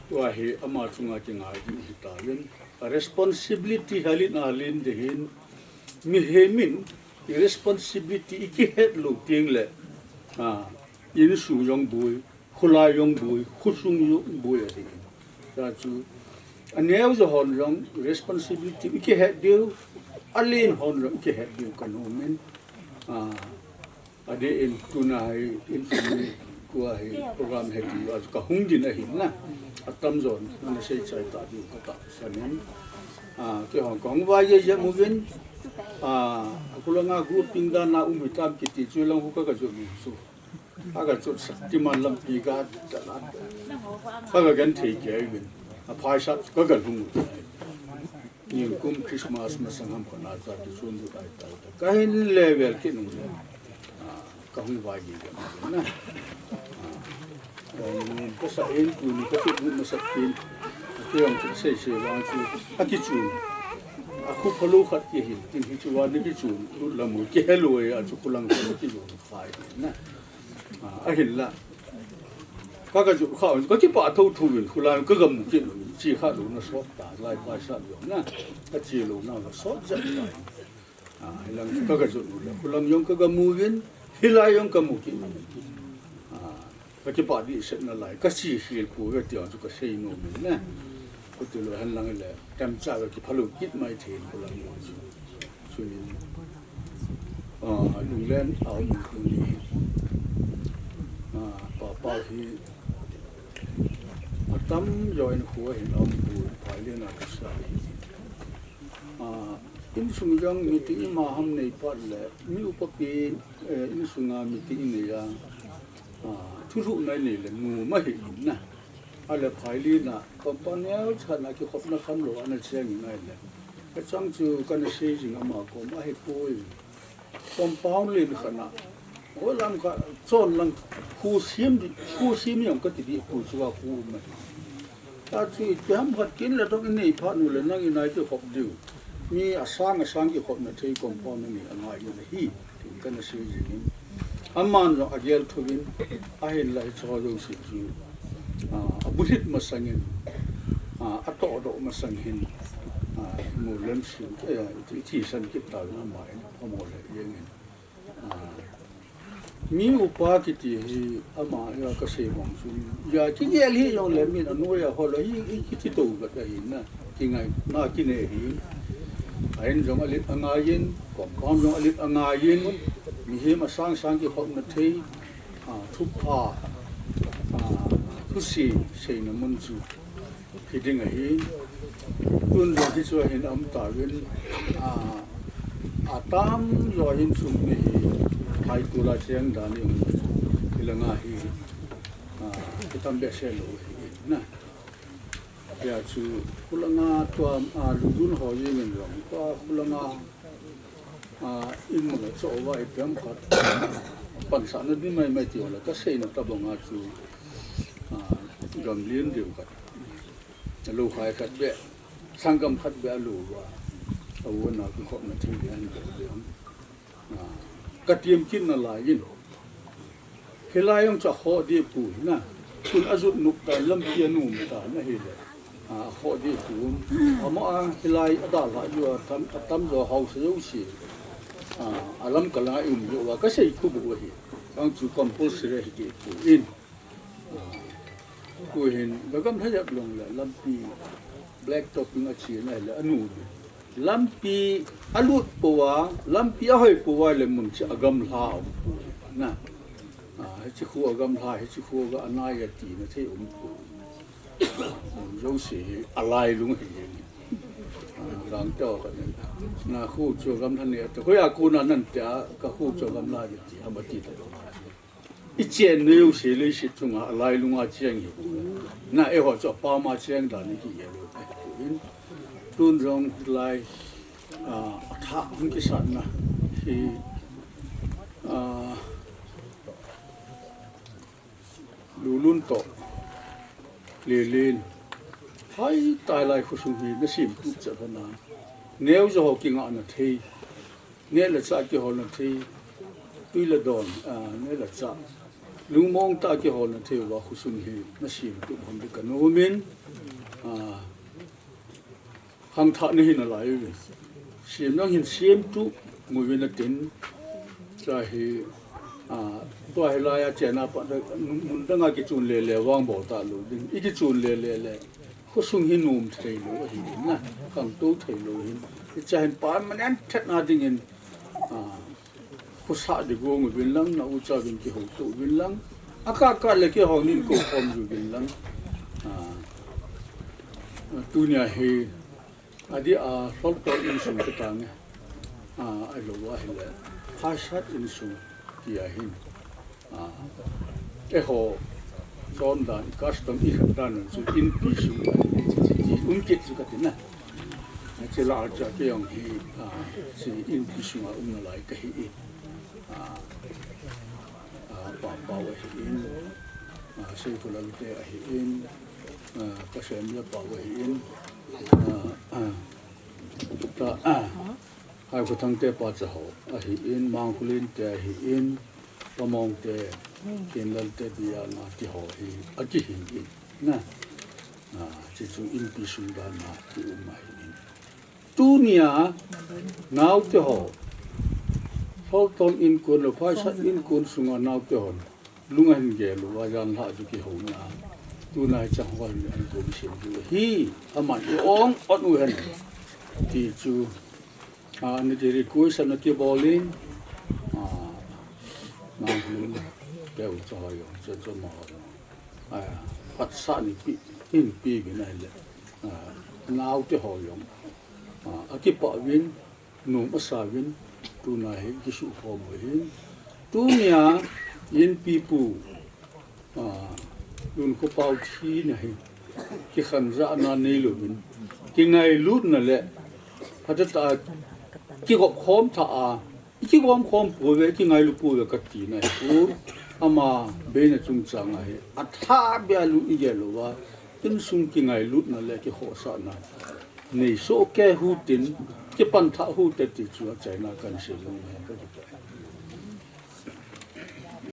tua hi ama chunga kingai ding hi ta vin. A responsibility halin alin de hin. Mihem in i responsibility i kihet lo ting le. Ah, in su yong bui, khulai yong bui, khusung yong bui ahi. Ta chu, a neo jo hon jong responsibility i kihet diu, a lin hon jong i kihet diu ka nu min. Ah, Adi in tuna hi, in tuni kua hi program hi ti, a ka hung din ahi na. A tam jon, na sei chai ta di ka ta sanin. Ah, ke hong kong va ye ye mu vin. Ah, a kula nga group ping da na um hi tam kiti chu long hu ka ka jo mi su. A ka chu Shaktiman lampi ka ta la. Ka ka gan thei ke vin. A phai sa ka ka lung. Nikum Christmas masang ham khona cha kisun du ai tai ta. Ka hin level ki nung le. Ah, ka hung vai gi na. Ah, ni ka sa in tu ni ka tu ma sa tin. Ki ang chu sei sei wang chu. A kichun. A khu phalu khat ki hin tin hi chu wa ni kichun. Lut la mu ki helu ya chu kulang ki ju phai na. Ah, ahin la. Ka ka ju kha, ka kipa tho tho vin, khulai ka gam kit lo, chi kha lo na sot ta, lai pa sa lo na, ka chi lo na la sot ja ta. Ah, hilang ka ka ju lo, khulang yong ka ga mu vin, hilai yong ka mu kit lo. Ah, ka kipa di set na lai, ka chi hil ku ve ti ang chu ka sei no min na. Ko ti lo han lang le, tam cha ka ki phalu kit mai thei khulang yong chu. Chuin, ah, lunglen a um tu ni. Ah, pa pa hi a tam jo in khu hin a um pu, phai le na ka sa. Ah, insung jong meeting ima ham nei pat le, mi upa pi, eh, insunga meeting i nei a. Ah, thu thu mai nei le, nu ma hi na. A le phai li na, compound neo chana kikhopna kham lo ana cheng ngai le. Ka chang chu kana sei jing ama kom ahi poi. Compound lin khana. O lam ka chon lang khu sim di, khu sim yong ka ti di khu chu a khu um mai. Ta chu i ti ham khat kin le dong i nei phat nu le nang i nai ti khop diu. Mi a sang a sang kikhopna thei compound ni a ngai u le hi. Tin kana sei jing in. Aman jong a gel thu vin, a hin lai cho jo si chu. Ah, a buhit masang in, ah, a to do masang hin, ah, mu lem si, eh, i thi san kit ta na ma in, a mo le yeng in. Ah, mi upa kiti hi ama ya ka sei bang chu. Ya ki gel hi jong le min a no ya ho lo hi, i ki thi to ga ta hi na. Ki ngai, na ki ne hi. A in jong a lit a ngai in, compound jong a lit a ngai in, mihem a sang sang kikhopna thei, ah, thupha, ah, thusi seina mun chu hi ding ahi. Tun jong hi chu hin um ta vin, ah, a tam jo hin sum ni hi, phai tu la cheng dan ni um, hi la nga hi, ah, ki tam be se lo hi na. Ya chu, khulanga tua, ah, lungdun ho jeng in jong, tua khulanga, ah, in mun a cho va i pem khat. Pan sa na di mai mai ti ho la, ka sei na ta bang a chu, ah, gam lien diu khat. Lo khai khat be, sanggam khat be a lo va. A wo na kikhopna thei be an be be. Ah, Ka tiam kit nalai in. Hilai jong chu akhoh deh poi na. Tun ajot nop tan lampi anom tan ahile. A, akhoh deh pon. Ama a hilai adalhah diu a tam, atamjo haosa jouse. A, alamkai langa i um diu a kasei khu bou ahi. Jong chu compulsory ahi deh poi. Tuhin, ka gamlha jep long le, lampi black topping achi na le, anom. Lampi alut pouva, lampi ahoi pouva le mun chu agamlha um poi. Na. A, hiche khu agamlha, hiche khu ga anai ati na thei um poi. Mun jouse hi alailung ahi. A, lang teo ka ne. Na khu chu agamlha ne, ta khu a khu na nan tia, ka khu chu agamlha ati, ama ti ta. I chen neo se leiset chunga alailunga cheng hi. Na eiho chu apam a cheng dan hi ahi. Tun jong lai, a, athah hung kisatna hi, a, Lulun toh Lelen. Hai, tai lai khosung hi na semtup chet hon a. Neo jo ho kingahna thei. Neh le chah kiholna thei, tui le don, a, neh le chah. Lungmong tah a kiholna thei uva khosung hi na semtup hon ding ka nom in, a, khangthah na hi nalai uve. Sem nang hin semtup ngu uvin atin, cha hi, a, tua hilai a chena pat, mun dang a kichun lele vang bol talou ding. I kichun lele le. Khosung hi nom thei lou ahi in na, khangtou thei lou ahin. Hiche hin permanent thet na dingin, a, khosah ding gong uvin lang, na ucha uvin kihouto uvin lang. Akah kah le kihou nin kou khom uvin lang. A, tunia hi, adeh a Lholtol insung kati nge. A, ahilou ahile. Phaisat insung tia hin. A, eiho, chondan, custom i khat dan chu inpi sung, um kit chu kati na. Hiche lah a chu kei jong hi, a, hiche inpi sunga um nalai kahi in. A, a, Papau ahi in, a, Seikholam te ahi in, a, Kasemlia pau ahi in, a, a, ta, a, Haikhothang te pa cha ho ahi in, Mangkholin te ahi in, Pamong te, Kinlal te, Biana ti ho hi, akihi in, na. A, hiche chu inpi sung dan a kium ahi in. Tunia, naote ho, Lholtol inkon le Phaisat inkon sunga naote hon, lung ahin gel uva, janlhah chu kihouna. Tuna hiche ho hin ahin kou sem diu ahi, aman i ong ot u hen. Ti chu, a, ana ki request ana kibol in, a, Mangkholin te u cha ho jong, cha cha ma ho jong. A, phatsah ni pi, in pi uvin ahile. A, naote ho jong. A, akipah uvin, nom asa uvin, tuna hi kisukhom u ahin. Tunia, inpipu, a, Lunkhoupau thina hi, kikhenjahna neilouvin, kingailutna le, phatah a, kigop khom thah a, I kigom khom pouve, i kingailu pouve kati na hi. Ama beina chungchang ahi. Athah beh a lung i gel uva, insung kingailutna le kikhohsahna nei soh kei u hitin, kipan thah u hite ti chu achaina kahin sei nom e.